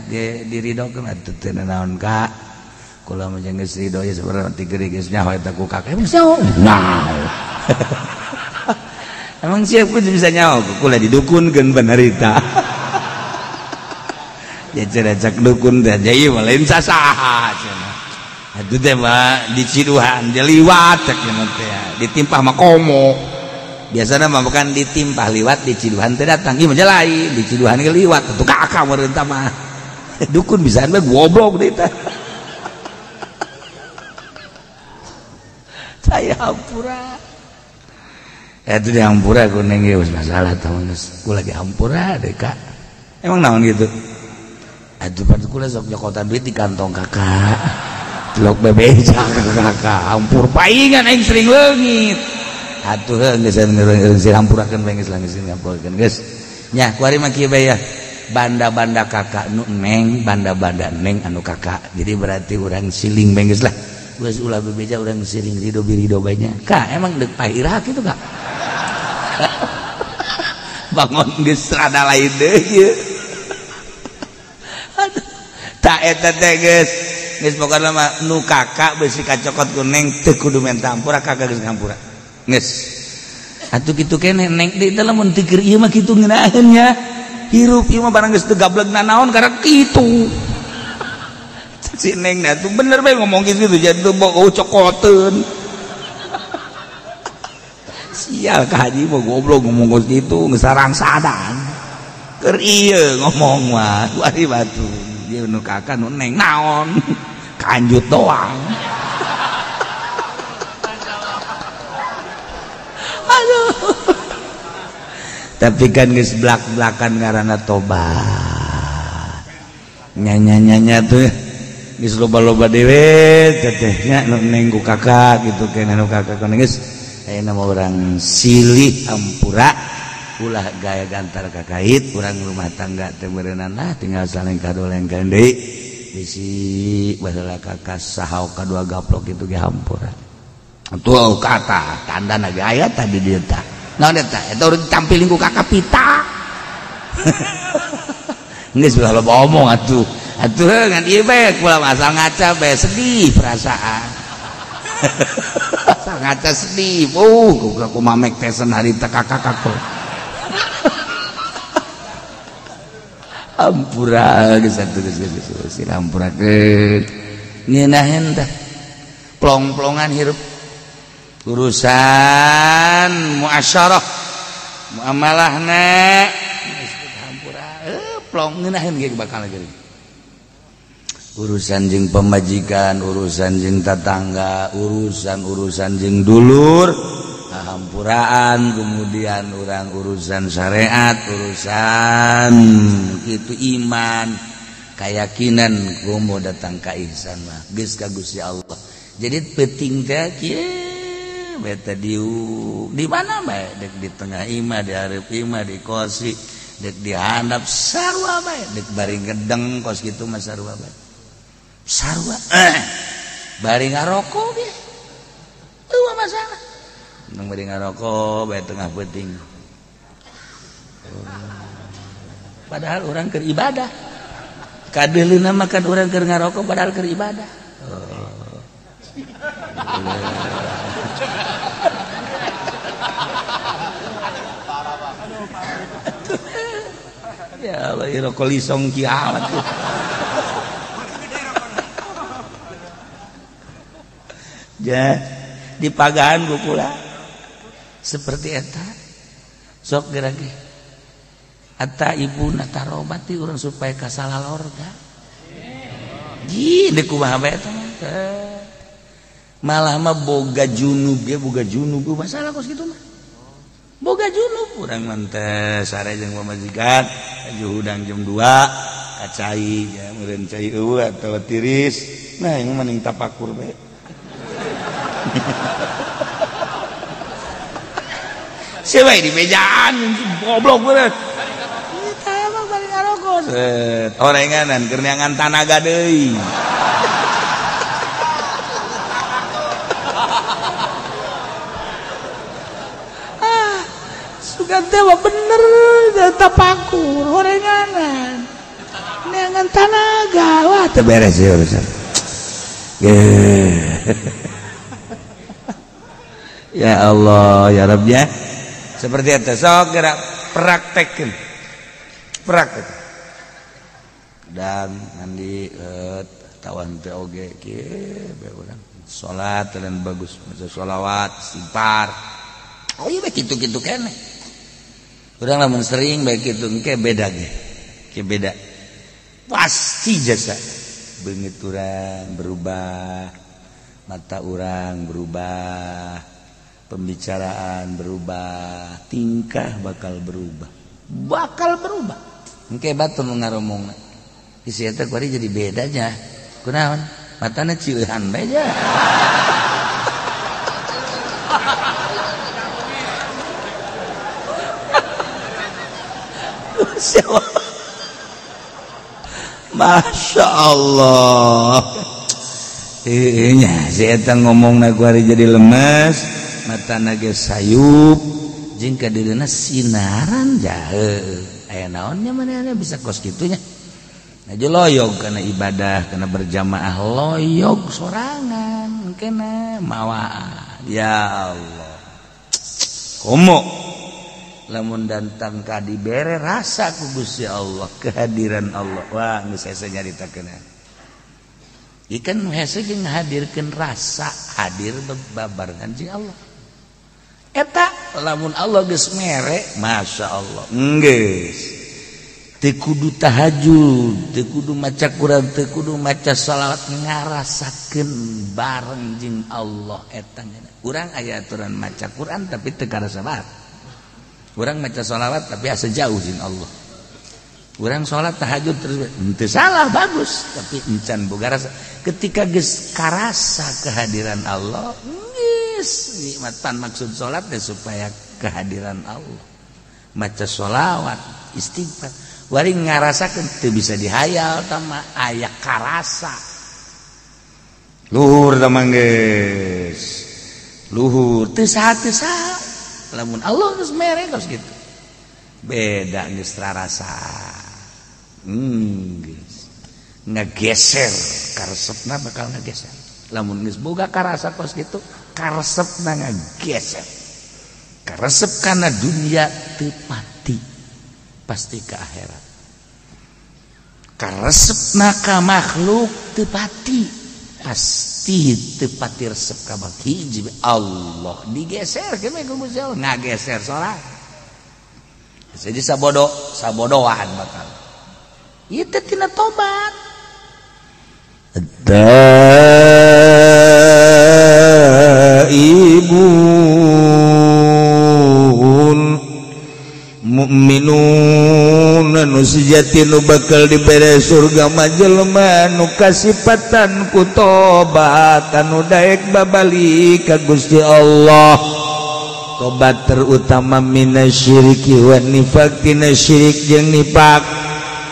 diridokeun atuh teu naon kak. Kula mah jeung geus ridho ye sabarang ti geuring geus nyaho eta ku kakak. Emang nyaho? Nah. Emang siap ku bisa nyaho kula didukunkeun panarita. Ya cenah cak dukun teh ieu mah lain sasaha cenah. Aduh teh mah diciduhan dia liwat cek teh ditimpah mah komo. Biasana mah bukan ditimpah liwat diciduhan teh datang ieu mah lain diciduhan ge liwat atuh kakak meureun tah mah. Dukun bisaan bae goblok deui teh. Saya hampura. Itu di hampura kuning ge geus masalah tah geus. Kula lagi hampura deui kak. Emang naon gitu? Aduh pan kula sok nyokotan duit di kantong kakak. Tilok bebeja kakak hampur paingan aing sering leungit. Atuh geus geus hampurakeun bae geus geus ngampurkeun geus. Nya kuari mah kieu bae ya. Banda-banda kakak nu neng, banda-banda neng anu kakak. Jadi berarti urang siling bae geus lah. Geus ulah bebeja urang siling rido birido bae nya. Kak emang deuk pahira kitu kak. Bangun geus rada lain deui ieu. Aduh tak eta teh geus. Geus pokona mah nu kakak beusi kacokot ku neng teu kudu menta hampura kakak geus ngampura. Geus. Atuh kitu keneh neng deui teh lamun teu keur ieu mah kitu ngeunaheun nya. Hirup ieu mah barang geus teu gableg nanaon karek kitu. Si neng na tuh bener bae ngomong kitu jadi teu bogo cokoteun. Sial ka haji mah goblok ngomong kos kitu geus sarangsadan. Keur ieu ngomong mah kuari batu. Ieu nu kakak nu neng naon? Kanjut doang. Aduh. Tapi kan geus blak-blakan ngaranna tobat. Nya-nya-nya tuh geus loba-loba dewe teteh nya nu neng ku kakak gitu keneh nu kakak nu geus ayeuna mah urang silih hampura ulah gaya gantar kakait urang rumah tangga teh beureunan lah tinggal saling kadolengkeun deui bisi baheula kakak sahau kadua gaplok itu ge hampura. Tuh kata tandana ge aya tadi dieu tah. Naon eta? Eta urang ditampilin ku kakak pita. Geus ulah loba omong atuh. Atuh ngan ieu bae kula asal ngaca bae sedih perasaan. Asal ngaca sedih. Ku mamek tesen harita kakak aku. Ampura geus atuh geus geus hampurakeun. Ngeunaheun tah. Plong-plongan hirup. Urusan muasyarah muamalahna geus hampura plong ngeunaheun ge bakal geuring. Urusan jeung pamajikan, urusan jeung tatangga, urusan-urusan jeung dulur, hampuraan, kemudian orang urusan syariat, urusan itu iman, keyakinan kumo datang ka ihsan mah geus ka Gusti Allah. Jadi penting teh kieu beta di mana bae dek di tengah imah, di hareup imah, di kosi, dek di handap sarua bae, dek bari ngedeng kos kitu mah sarua bae. Sarua bari ngarokok ge eueuh masalah. Nang bari ngarokok bae tengah peuting. Padahal orang keur ibadah. Kadeuleuna mah kan urang keur ngarokok padahal keur ibadah. Ya bari rokok lisong kiamat. Ja di pagahan ku kula seperti eta sok geura ge eta ibuna tarobati urang supaya kasalah lorga. Ji deuk kumaha bae eta mah. Malah mah boga junub ge boga junub masalah kos kitu mah. Boga junub urang mah teh sare jeung pamajikan aju hudang jam 2 kacai ya meureun cai eueuh atawa tiris. Nah ieu mah mending tapakur bae. Siapa di mejaan goblok bener. Kita emang bari ngarokok. Set orenganan keur neangan tanaga deui. Ah, sugan teh mah bener tapakur orenganan. Neangan tanaga. Wah, teu beres ieu urusan. Ya Allah, ya Rabb ya. Seperti itu, sok gerak praktekin. Praktek. Dan mandi tawan teh oge kieu bae urang salat dan bagus maca sholawat istighfar. Oh iya kitu-kitu keneh. Urang lamun sering bae kitu engke beda ge. Ke beda. Pasti jasa beungeut urang berubah, mata urang berubah, pembicaraan berubah, tingkah bakal berubah. Bakal berubah. Engke batur nu ngaromongna. Isi eta kuari jadi bedanya. Kunaon? Matana cieuhan bae nya. Masya Allah. Nya si eta ngomongna kuari jadi lemes, matana ge sayup, jeung kadeudeuhna sinaran jahe. Aya naon nya manehna bisa kos kitu nya. Aja loyog karena ibadah, karena berjamaah loyog sorangan kena mawaan. Ya Allah. Komo lamun datang ka dibere rasa ku Gusti Allah, kehadiran Allah. Wah, geus hese nyaritakeun. Ieu kan hese ge ngahadirkeun rasa hadir babarengan jeung Allah. Eta lamun Allah geus mere, Masya Allah. Geus. Teu kudu tahajud, teu kudu maca Quran, teu kudu maca shalawat, ngarasakeun bareng jeung Allah eta. Urang aya aturan maca Quran tapi teu karasa banget. Urang maca shalawat tapi asa jauh jeung Allah. Urang salat tahajud terus henteu salah bagus, tapi encan boga rasa. Ketika geus karasa kehadiran Allah, geus nikmatan maksud salat teh supaya kehadiran Allah. Maca sholawat, istighfar, wari ngarasakeun teu bisa dihayal tama aya karasa. Luhur tah mah geus. Luhur teu saha teu saha. Lamun Allah geus mere geus kitu. Beda geus rarasa. Geus ngageser karesepna bakal ngageser. Lamun geus boga karasa kos kitu, karesepna ngageser. Karesep kana dunia teu pati, pasti ke akhirat. Karesepna ka makhluk teu pati, pasti teu pati resep ka hiji Allah digeser ke ku Gusti Allah ngageser sorangan. Jadi sabodo sabodoan bakal. Ieu teh tina tobat. Taibun mukminun nu sejati nu bakal dibere surga mah jelema nu kasipatan ku tobat anu daek babalik ka Gusti Allah. Tobat terutama minasyiriki wan nifaq, tina syirik jeung nifaq.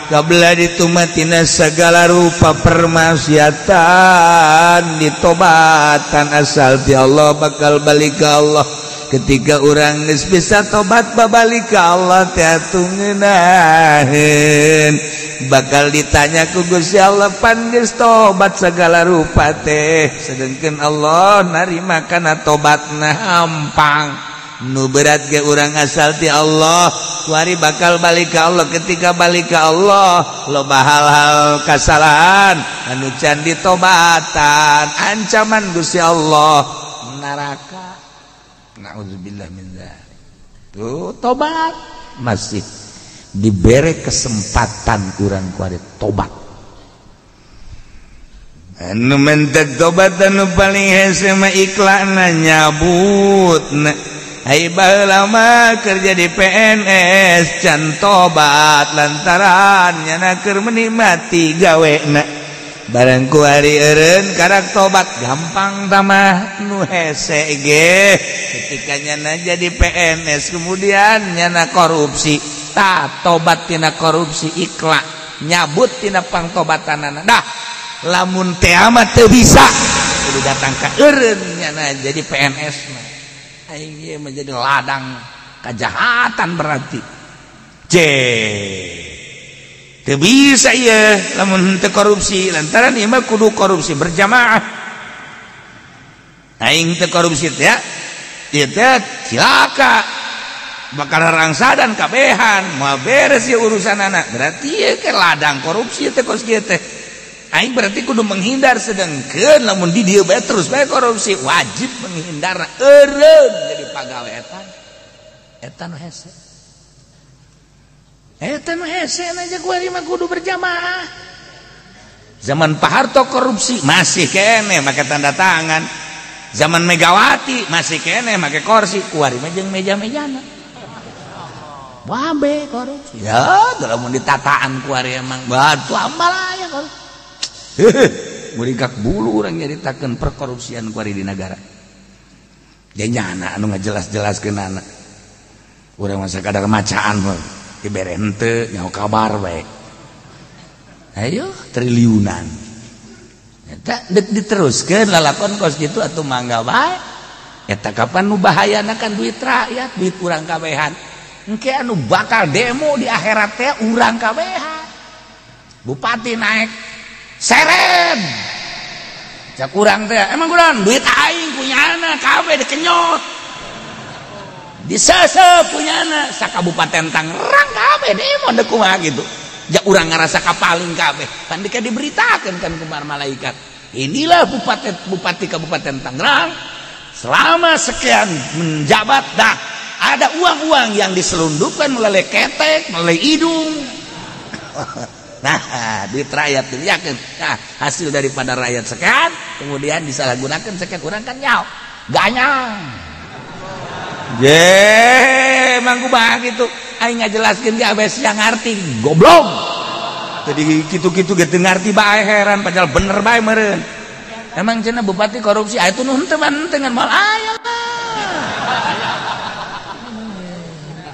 Kabla ditumatina segala rupa permaksiatan ditobatan asal ti Allah bakal balik ka Allah. Ketika urang geus bisa tobat babalik ka Allah teh atuh ngeunaheun. Bakal ditanya ku Gusti Allah pan geus tobat segala rupa teh, sedengkeun Allah narima kana tobatna hampang. Nu berat ge urang asal ti Allah kuari bakal balik ka Allah. Ketika balik ka Allah loba hal-hal kasalahan anu can ditobatan, ancaman Gusti Allah neraka. Nauzubillah min dzalik. Tuh tobat masih diberi kesempatan urang kuari tobat. Anu mentek tobat anu paling hese mah ikhlana nyabut. Hai baheula mah kerja di PNS can tobat lantaran nyana keur menikmati gawena. Barang ku hari eureun karak tobat gampang tamah nu hese ge. Ketika nyana jadi PNS kemudian nyana korupsi, tah tobat tina korupsi ikhlas nyabut tina pangtobatanana. Dah lamun teh mah teu bisa kudu datang ka eureun nyana jadi PNS mah. Aing ieu menjadi ladang kejahatan berarti. C. Teu bisa ieu lamun teu korupsi lantaran ieu mah kudu korupsi berjamaah. Aing teu korupsi teh ieu teh cilaka. Bakal rangsadan kabehan moal beres ya urusan anak. Berarti ya ke ladang korupsi teh kos kieu teh. Aing berarti kudu menghindar sedengkeun lamun di dieu bae terus bae korupsi wajib menghindar eureun jadi pagawe eta. Eta nu hese. Eta nu hese aja kuari mah kudu berjamaah. Zaman Pak Harto korupsi masih keneh make tanda tangan. Zaman Megawati masih keneh make kursi kuari mah jeung meja-mejana. Wabe korupsi. Ya, lamun ditataan kuari emang batu amal aya korupsi. Muringkak bulu urang nyaritakeun perkorupsian kuari di negara. Janyana anu ngajelas-jelaskeun anak. Urang mah sakadar macaan mah dibere henteu nyaho kabar bae. Ayo triliunan. Eta deuk diteruskeun lalakon kos kitu atuh mangga bae. Eta kapan nu bahayana kan duit rakyat, duit urang kabehan. Engke anu bakal demo di akhirat teh urang kabehan. Bupati naik seren cak kurang teh emang kurang duit aing punyana kabeh dikenyot disesep punyana sakabupaten Tangerang kabeh demo deuk kumaha gitu ja urang ngarasa kapaling kabeh pan dika diberitakeun kan ku malaikat inilah bupati kabupaten Tangerang selama sekian menjabat dah ada uang-uang yang diselundupkan melalui ketek melalui hidung. Nah, duit rakyat yakin. Nah, hasil daripada rakyat sekian, kemudian disalahgunakan sekian orang kan nyaw, ganyang. Je, emang kumaha gitu. Aing ngajelaskeun ge abes yang ngarti, goblok. Jadi kitu-kitu ge teu ngarti bae heran padahal bener bae meureun. Emang cenah bupati korupsi, aya tuh nu henteu mah henteu ngan moal aya lah.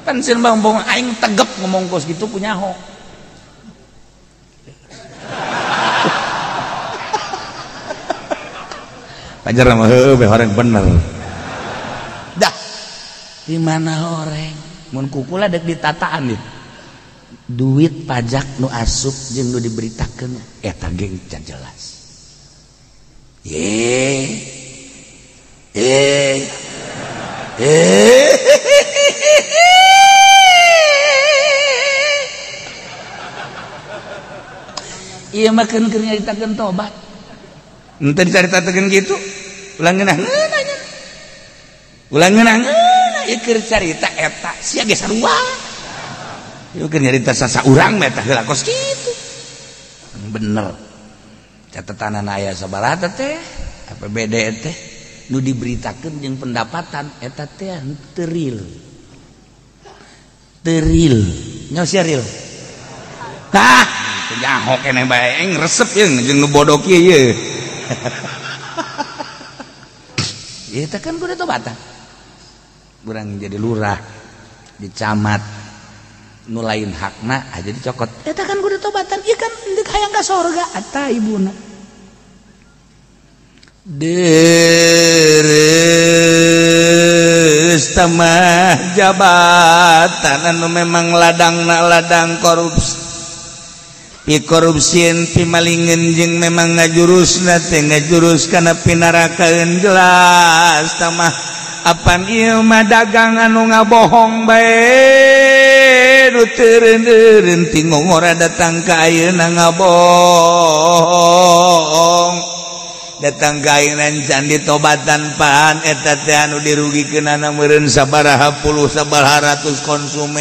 Pan sieun bang aing tegep ngomong kos kitu punyaho. Pajar mah heueuh horeng bener. Dah. Di mana horeng? Mun kukula deuk ditataan ieu. Duit pajak nu asup jeung nu diberitakeun eta geng can jelas. Ye. Eh. Eh. Ieu mah keun keur nyaritakeun tobat. Henteu dicaritakeun kitu. Ulah ngeunah-ngeunah nya. Ulah ngeunah-ngeunah ieu keur carita eta sia ge sarua. Ieu keur nyarita sasaurang mah eta heula kos kitu. Bener. Catatanana aya sabaraha teh APBD teh nu diberitakeun jeung pendapatan eta teh teu real. Teu real. Nya sia real. Tah, teu nyaho keneh bae aing resep jeung jeung nu bodoh kieu ye. Ya itu kan kudu tobatan. Urang jadi lurah, di camat, nu lain hakna aja dicokot. Eta kan kudu tobatan, ieu kan deuk hayang ka sorga eta ibuna. Deres tamah jabatan anu memang ladangna ladang korupsi. Pi korupsieun pi malingeun jeung memang ngajurusna teh ngajurus kana pinarakaeun jelas tamah apan ieu mah dagang anu ngabohong bae nu teu eureun ti ngongora datang ka ayeuna ngabohong datang ka ayeuna can ditobatan pan eta teh anu dirugikeunana meureun sabaraha puluh sabaraha ratus konsumen.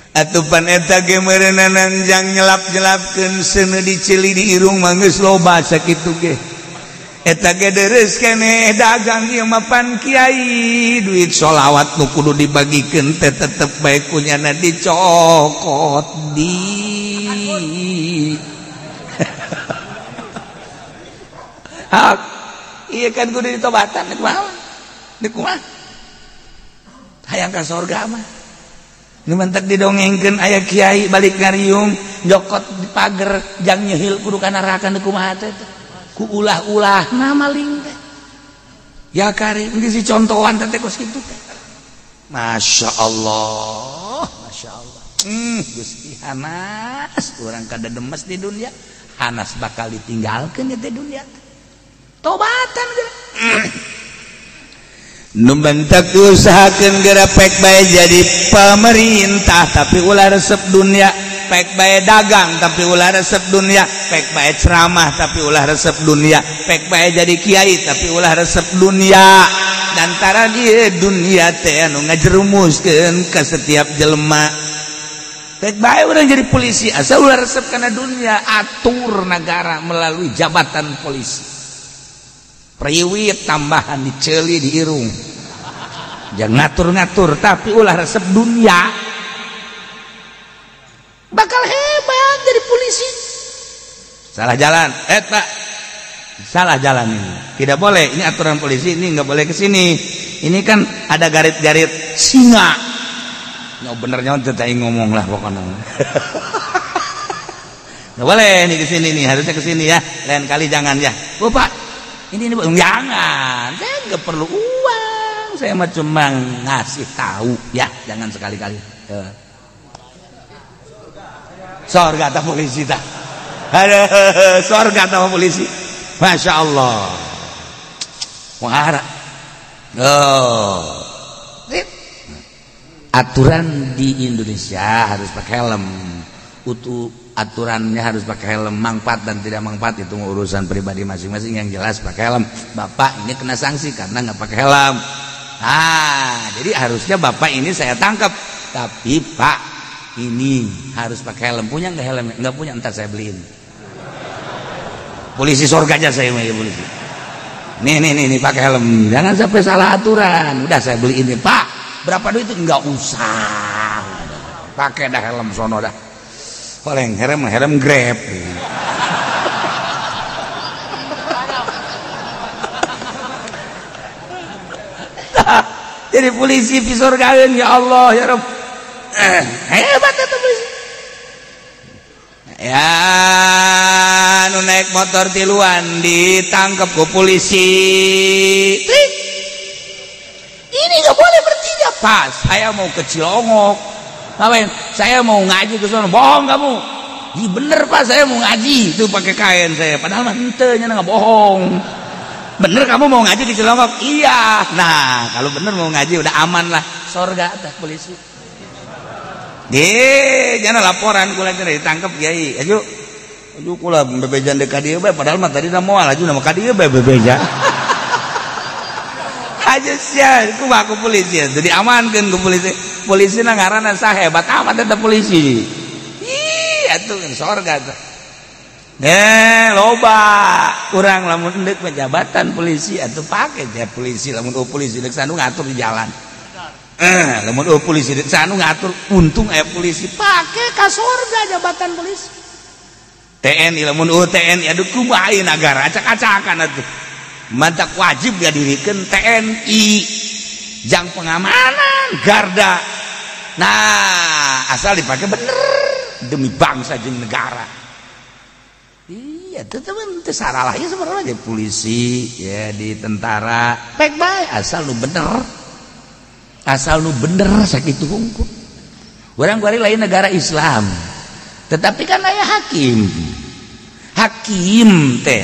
Atupan eta ge meureunana jang nyelap-nyelapkeun seuneu diceli di irung mah geus loba sakitu ge. Eta ge deres keneh dagang ieu mah pan kiai duit sholawat nu kudu dibagikeun teh tetep bae kunyana dicokot di. Hak ieu kan kudu ditobatan deuk kumaha? Deuk kumaha? Hayang ka sorga mah. Nu mantak didongengkeun aya kiai balik ngariung jokot di pager jang nyehil kudu ka neraka deuk kumaha teh ku ulah-ulah na maling teh ya kari geus dicontohan teh kos kitu teh. Masya Allah, Masya Allah. Gusti hanas urang kada demes di dunia hanas bakal ditinggalkeun di dunia tobatan geus. Nu bentak diusahakeun geura pek bae jadi pemerintah tapi ulah resep dunia, pek bae dagang tapi ulah resep dunia, pek bae ceramah tapi ulah resep dunia, pek bae jadi kiai tapi ulah resep dunia. Dantara dia dunia teh anu ngajerumuskeun ka setiap jelema. Pek bae urang jadi polisi asal ulah resep kana dunia, atur negara melalui jabatan polisi. Priwit tambahan diceuli di irung. Jangan ngatur-ngatur tapi ulah resep dunia. Bakal hebat jadi polisi. Salah jalan, Pak. Salah jalan ini. Tidak boleh, ini aturan polisi, ini nggak boleh ke sini. Ini kan ada garit-garit singa. No benernya teteh ngomong lah pokoknya. Nggak boleh ini ke sini nih, harusnya ke sini ya. Lain kali jangan ya. Oh, Pak, ini jangan. Saya nggak perlu uang. Saya mah cuma ngasih tahu ya, jangan sekali-kali. Sorga atau polisi tak? Aduh, sorga atau polisi? Masya Allah. Wah, oh. Aturan di Indonesia harus pakai helm. Utuh aturannya harus pakai helm, manfaat dan tidak manfaat itu urusan pribadi masing-masing. Yang jelas pakai helm. Bapak ini kena sanksi karena nggak pakai helm. Ah, jadi harusnya bapak ini saya tangkap. Tapi Pak, ini harus pakai helm. Punya nggak helm? Nggak punya, ntar saya beliin. Polisi sorga aja saya mau polisi. Nih nih nih, nih pakai helm. Jangan sampai salah aturan. Udah saya beliin nih Pak. Berapa duit itu? Nggak usah. Pakai dah helm sono dah. Oleng helm helm Grab. Jadi polisi pisorgaeun ya Allah ya Rabb. Hebat itu polisi. Ya nu naik motor tiluan ditangkap ku polisi. Trik. Ini nggak boleh bertiga. Pas saya mau ke Cilongok. Ngapain? Saya mau ngaji ke sana. Bohong kamu. Ih, bener Pak, saya mau ngaji. Itu pakai kain saya. Padahal mah henteu nya nggak bohong. Bener kamu mau ngaji di Cilongok? Iya. Nah, kalau bener mau ngaji udah aman lah. Sorga teh polisi. Deh, jangan laporan kula teh ditangkap kiai. Aju. Aju kula bebejan deuk ka dieu bae padahal mah tadi na moal aju na ka dieu bae bebeja. Aja sia, kumaha ku polisi jadi amankeun ku polisi. Polisi na ngaranna saha hebat amat eta polisi. Ih, atuh sorga teh. Loba kurang lamun endek jabatan polisi atuh pake ja polisi lamun polisi deuk sanu ngatur di jalan. Lamun polisi deuk sanu ngatur untung aya polisi pake ka sorga jabatan polisi. TNI lamun TNI aduh kumaha ieu nagara acak-acakan atuh. Mantak wajib ngadirikeun TNI jang pengamanan garda. Nah, asal dipake bener demi bangsa jeung negara. Iya, teman teu salah ya sebenarnya jadi polisi, ya di tentara, baik baik asal lu bener. Asal lu bener sakitu hungkul. Urang kuari lain negara Islam. Tetapi kan aya hakim. Hakim teh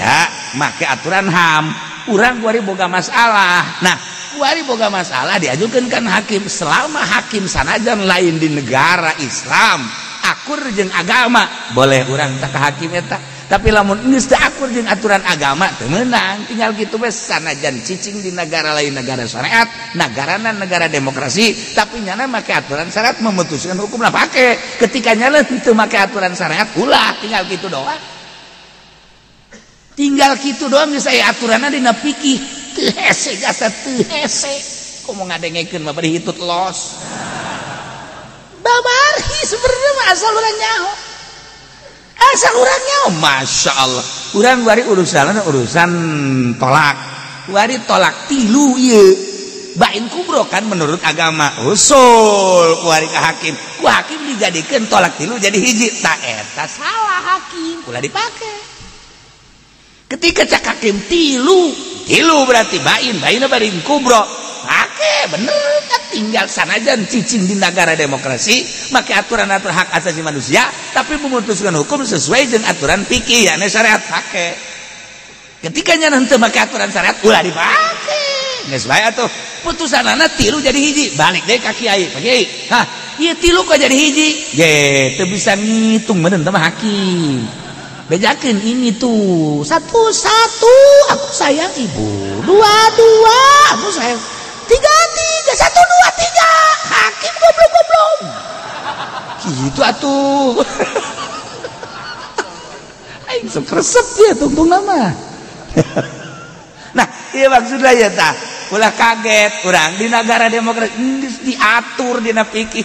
make aturan HAM. Urang kuari boga masalah. Nah, kuari boga masalah diajukeun kan hakim. Selama hakim sanajan lain di negara Islam, akur jeung agama, boleh urang tak ke hakim eta. Tapi lamun geus teu akur jeung aturan agama teu meunang, tinggal kitu we sanajan cicing di negara lain negara syariat, nagarana negara demokrasi, tapi nyana make aturan syariat memutuskan hukum lah pake. Ketika nyana teu make aturan syariat ulah, tinggal kitu doang. Tinggal kitu doang geus aya aturanna dina fikih. Teu hese jasa teu hese. Komo ngadengekeun mah bari hitut los. Babari sebenarnya mah asal urang nyaho. Asal urang nyaho, Masya Allah. Urang wari urusan urusan tolak. Wari tolak tilu ieu. Bain kubro kan menurut agama. Usul kuari ka hakim. Ku hakim dijadikeun tolak tilu jadi hiji. Ta eta salah hakim, ulah dipake. Ketika cak hakim tilu, tilu berarti bain, bain bain kubro. Pake bener kan tinggal sanajan cicing di negara demokrasi, make aturan-aturan hak asasi manusia, tapi memutuskan hukum sesuai dengan aturan fikih, yakni syariat pake. Ketika nya henteu make aturan syariat ulah dipake. Geus bae atuh. Putusanana tilu jadi hiji, balik deui ka kiai. Pak Kiai, hah, ieu tilu kok jadi hiji? Ge, teu bisa ngitung meureun teh mah hakim. Bejakeun ini tuh, 1 1 aku sayang ibu, 2 2 aku sayang, 3 3 1 2 3. Hakim goblok-goblok. Gitu atuh. Aing sok resep dia tungtung nama. Nah, ieu maksudna ya tah. Ulah kaget urang di negara demokrasi geus diatur dina fikih.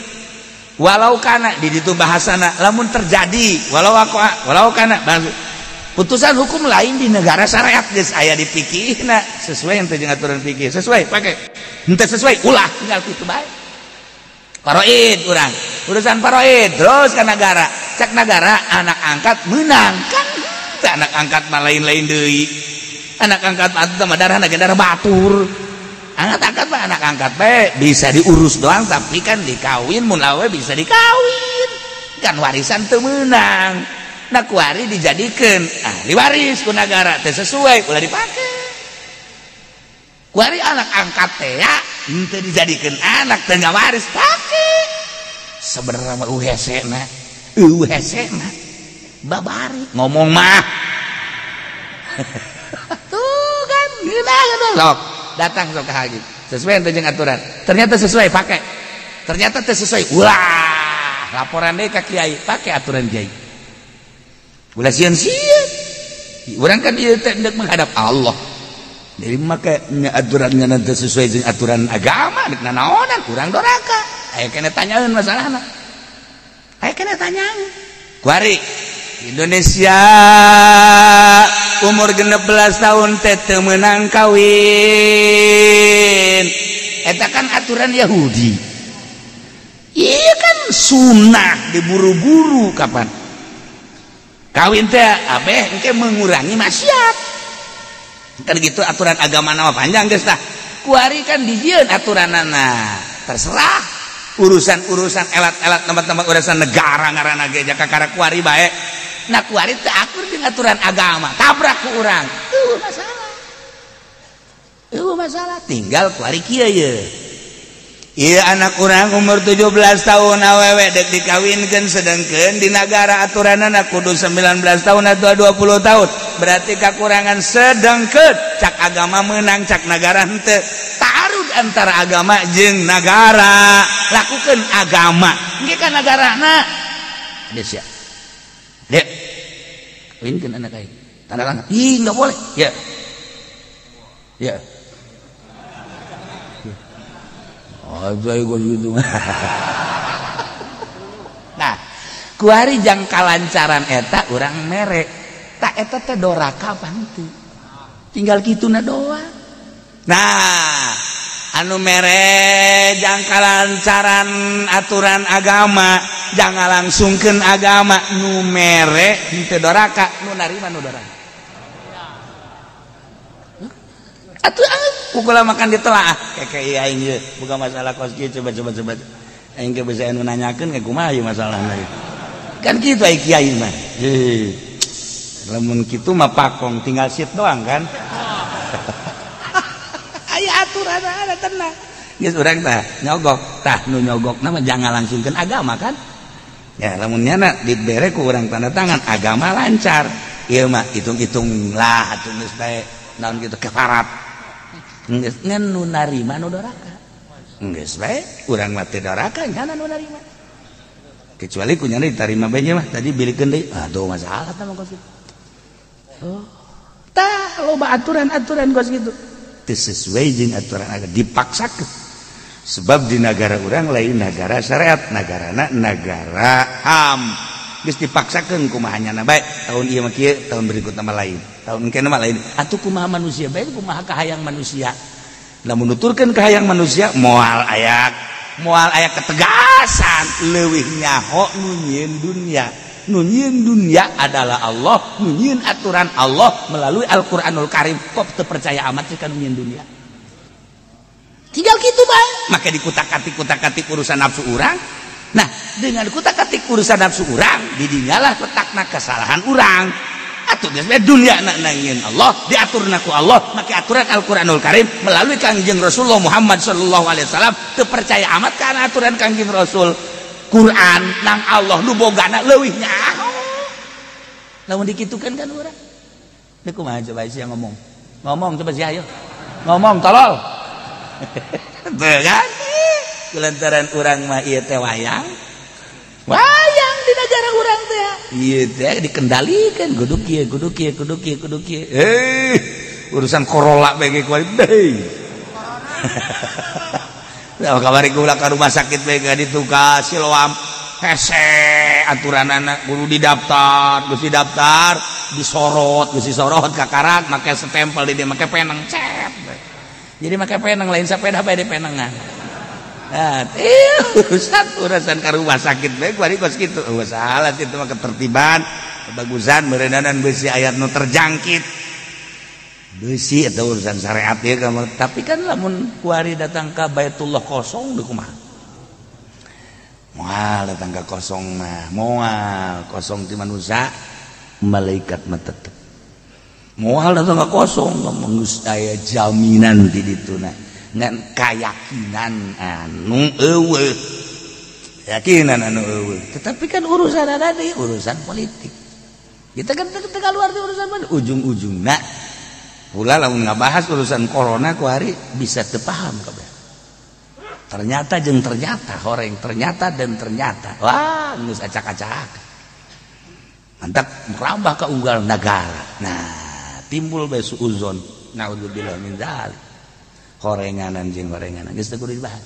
Walau kana di ditu bahasana lamun terjadi walau aku walau kana putusan hukum lain di negara syariat geus aya di fikihna sesuai yang teh jeung aturan fikih sesuai pake henteu sesuai ulah tinggal kitu bae. Faraid urang urusan faraid terus ka negara cek negara anak angkat menang kan teu anak angkat mah lain-lain deui anak angkat mah darahna ge darah batur. Anak angkat mah anak angkat bae bisa diurus doang tapi kan dikawin mun awe bisa dikawin kan warisan teu meunang. Nah kuari dijadikeun ahli waris ku nagara teu sesuai ulah dipake. Kuari anak angkat teh ya henteu dijadikeun anak teu ngawaris pake. Sebenarnya mah hese na hese na babari ngomong mah. Tuh kan geunah sok datang sok ke haji sesuai jeung aturan ternyata sesuai pakai ternyata teu sesuai ulah laporan deui ka kiai pakai aturan kiai ulah sieun-sieun urang kan ieu teh hendak menghadap Allah jadi make nya aturannya teu sesuai jeung aturan agama deuk nanaonan urang doraka aya keneh tanyaeun masalahna aya keneh tanyaeun kuari Indonesia umur 16 tahun teh teu meunang kawin eta kan aturan Yahudi iya kan sunnah diburu-buru kapan kawin teh abeh engke mengurangi maksiat kan gitu aturan agama nama panjang geus tah kuari kan dijieun aturanana terserah urusan-urusan elat-elat tempat-tempat urusan negara ngaranna ge jaka kakara kuari bae. Nah kuari teu akur jeung aturan agama tabrak ku urang eueuh masalah eueuh masalah tinggal kuari kieu ye ieu anak urang umur 17 tahun awewe deuk dikawinkeun sedengkeun di nagara aturanana kudu 19 tahun atau 20 tahun berarti kakurangan sedengkeun cak agama meunang cak nagara henteu taarud antara agama jeung nagara lakukeun agama engke ka nagarana Indonesia. Dek, kawinkeun anak aing. Tanda tangan. Ih, enggak boleh. Ya. Ya. Oh, saya gua gitu. Nah, kuari jang kalancaran eta urang mere. Tak eta teh doraka apa henteu? Tinggal kituna doang. Nah, anu mere jang kalancaran aturan agama jangan langsungkeun agama nu mere henteu doraka nu narima nu doraka atuh pukul makan ditelaah keke aing ieu buka masalah kos kieu coba coba aing ge bisa anu nanyakeun ke kumaha ieu masalahna ieu kan kitu ai kiai mah heuh lamun kitu mah pakong tinggal sit doang kan aya aturan ada tenang geus urang tah nyogok tah nu nyogokna mah jangan langsungkeun agama kan ya lamun nyana dibere ku urang tanda tangan agama lancar ieu mah hitung-hitung lah atuh geus bae naon kitu kafarat geus ngan nu narima nu doraka geus bae urang mah teu doraka nyana nu narima kecuali ku nyana ditarima bae nya mah tadi bilikeun deui aduh masalah tah mah kos kitu oh tah loba aturan-aturan kos kitu teu sesuai jeung aturan agama dipaksakeun sebab di negara urang lain negara syariat negarana negara HAM geus dipaksakeun kumaha nyana bae tahun ieu mah kieu tahun berikutna mah lain tahun engke mah lain atuh kumaha manusia bae kumaha kahayang manusia lamun nuturkeun kahayang manusia moal aya ketegasan leuwih nyaho nu nyieun dunya nu nyieun dunya adalah Allah nu nyieun aturan Allah melalui Al-Qur'anul Karim kok teu percaya amat sih ka nu nyieun dunya tinggal gitu bae maka dikutak-katik urusan nafsu urang. Nah dengan kutak-katik urusan nafsu urang didinyalah letakna kesalahan urang. Atuh geus dunya nangieun Allah, diaturna ku Allah make aturan Al-Qur'anul Karim melalui Kangjeng Rasulullah Muhammad sallallahu alaihi wasallam. Teu percaya amat kana aturan Kangjeng Rasul. Quran nang Allah nu bogana leuwih nyaho. Lamun dikitukeun kan urang. Deui kumaha coba sia ngomong. Ngomong coba sia ayo. Ngomong tolol. Teu kan? Kulantaran urang mah ieu teh wayang. Wayang di negara urang teh. Ieu teh dikendalikan kudu kieu kudu kieu kudu kieu kudu kieu. Urusan Corolla bae ge kuari deui. Nah, kamari kula ka rumah sakit bae ka ditu ka Siloam. Hese aturanana kudu didaftar, geus didaftar, disorot, geus disorot kakarak make stempel di dieu make peneng cep. Jadi make peneng lain sepeda bae di penengan. Nah, urusan ka rumah sakit bae kuari kos kitu. Oh, salah itu mah ketertiban, kebagusan meureunana beusi ayat nu terjangkit. Beusi atau urusan syariat ya kamu. Tapi kan lamun kuari datang ka Baitullah kosong deui kumaha? Moal datang ka kosong mah, moal kosong ti manusia, malaikat mah tetep. Moal datang ka kosong lamun geus aya jaminan di dituna. Ngan kayakinan anu eueuh. Keyakinan anu eueuh. Tetapi kan urusan ada deui urusan politik. Kita kan teu keluar di urusan mana ujung-ujungna. Pula lamun ngabahas urusan corona ku hari bisa teu paham kabeh. Ternyata jeung ternyata horeng ternyata dan ternyata. Wah, geus acak-acak. Mantap merambah ke unggal negara. Nah, timbul bae suuzon. Naudzubillah min dzalik. Horenganan jeung horenganan geus teu kudu dibahas.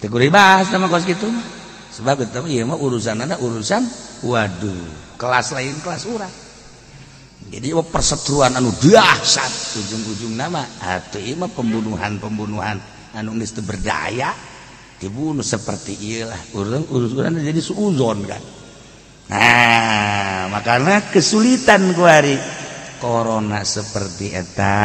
Teu kudu dibahas sama kos kitu mah. Sebab eta mah ieu mah urusanana urusan waduh, kelas lain kelas urang. Jadi perseteruan anu dahsyat ujung-ujung nama atuh ieu mah pembunuhan-pembunuhan anu geus teu berdaya dibunuh seperti ieu lah urusan jadi suuzon kan. Nah, makanya kesulitan ku hari corona seperti eta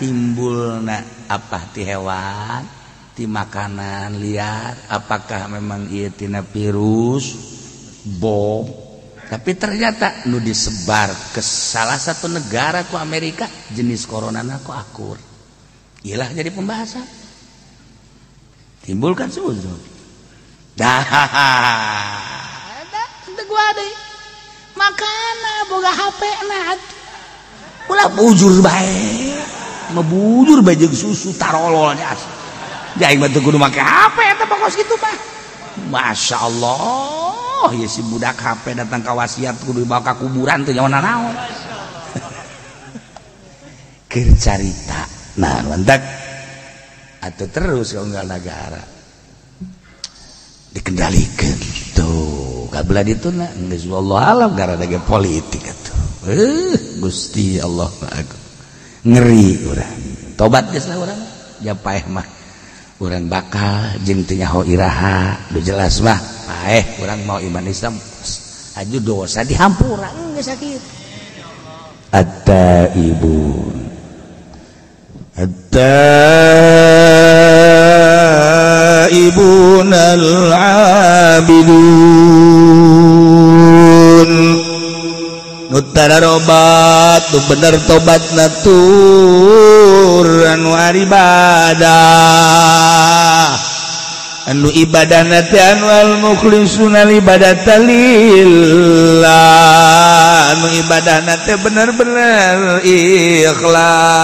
timbulna apa ti hewan, ti makanan liar, apakah memang ieu tina virus bom. Tapi ternyata nu disebar ke salah satu negara ku Amerika jenis corona ku akur. Iyalah jadi pembahasan. Timbulkan suuzon. Dah. Teu gua deui. Makana boga HP na atuh. Ulah bujur bae. Mabujur bae jeung susu tarolol nya. Aing mah teu kudu make HP eta pokos kitu mah. Masya Allah, ya si budak HP datang ka wasiat kudu dibawa ka kuburan teu nyawa nanaon. Keur carita. Nah, mantak atau terus ka unggal nagara dikendalikan tuh kabelah dituna geus wallahu alam gara ge politik atuh. Gusti Allah agung. Ngeri urang. Tobat geus lah urang. Ja paeh mah urang bakal jeung teu nyaho iraha, nu jelas mah paeh urang mau iman Islam aju dosa dihampura geus sakitu. At-taibun At-taibun al-abidun nu tararobat nu bener tobat natur anu ibadah anu ibadah teh anu al-mukhlisuna ibadata lillah anu ibadah teh bener-bener ikhlas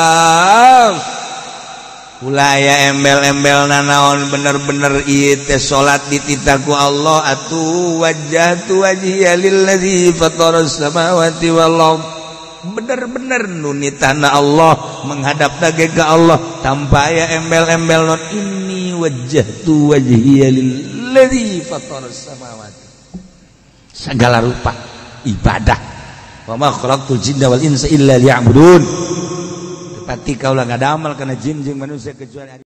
ulah aya embel-embel nanaon bener-bener ieu teh salat dititah ku Allah atuh wajjahtu wajhiya lillazi fataras samawati wal ard bener-bener nu nitahna Allah menghadap ge ka Allah tanpa aya embel-embel non inni wajjahtu wajhiya lillazi fataras samawati segala rupa ibadah wa ma khalaqtul jinna wal insa illa liya'budun. Pati kaulah nggak damal karena jin jin manusia kecuali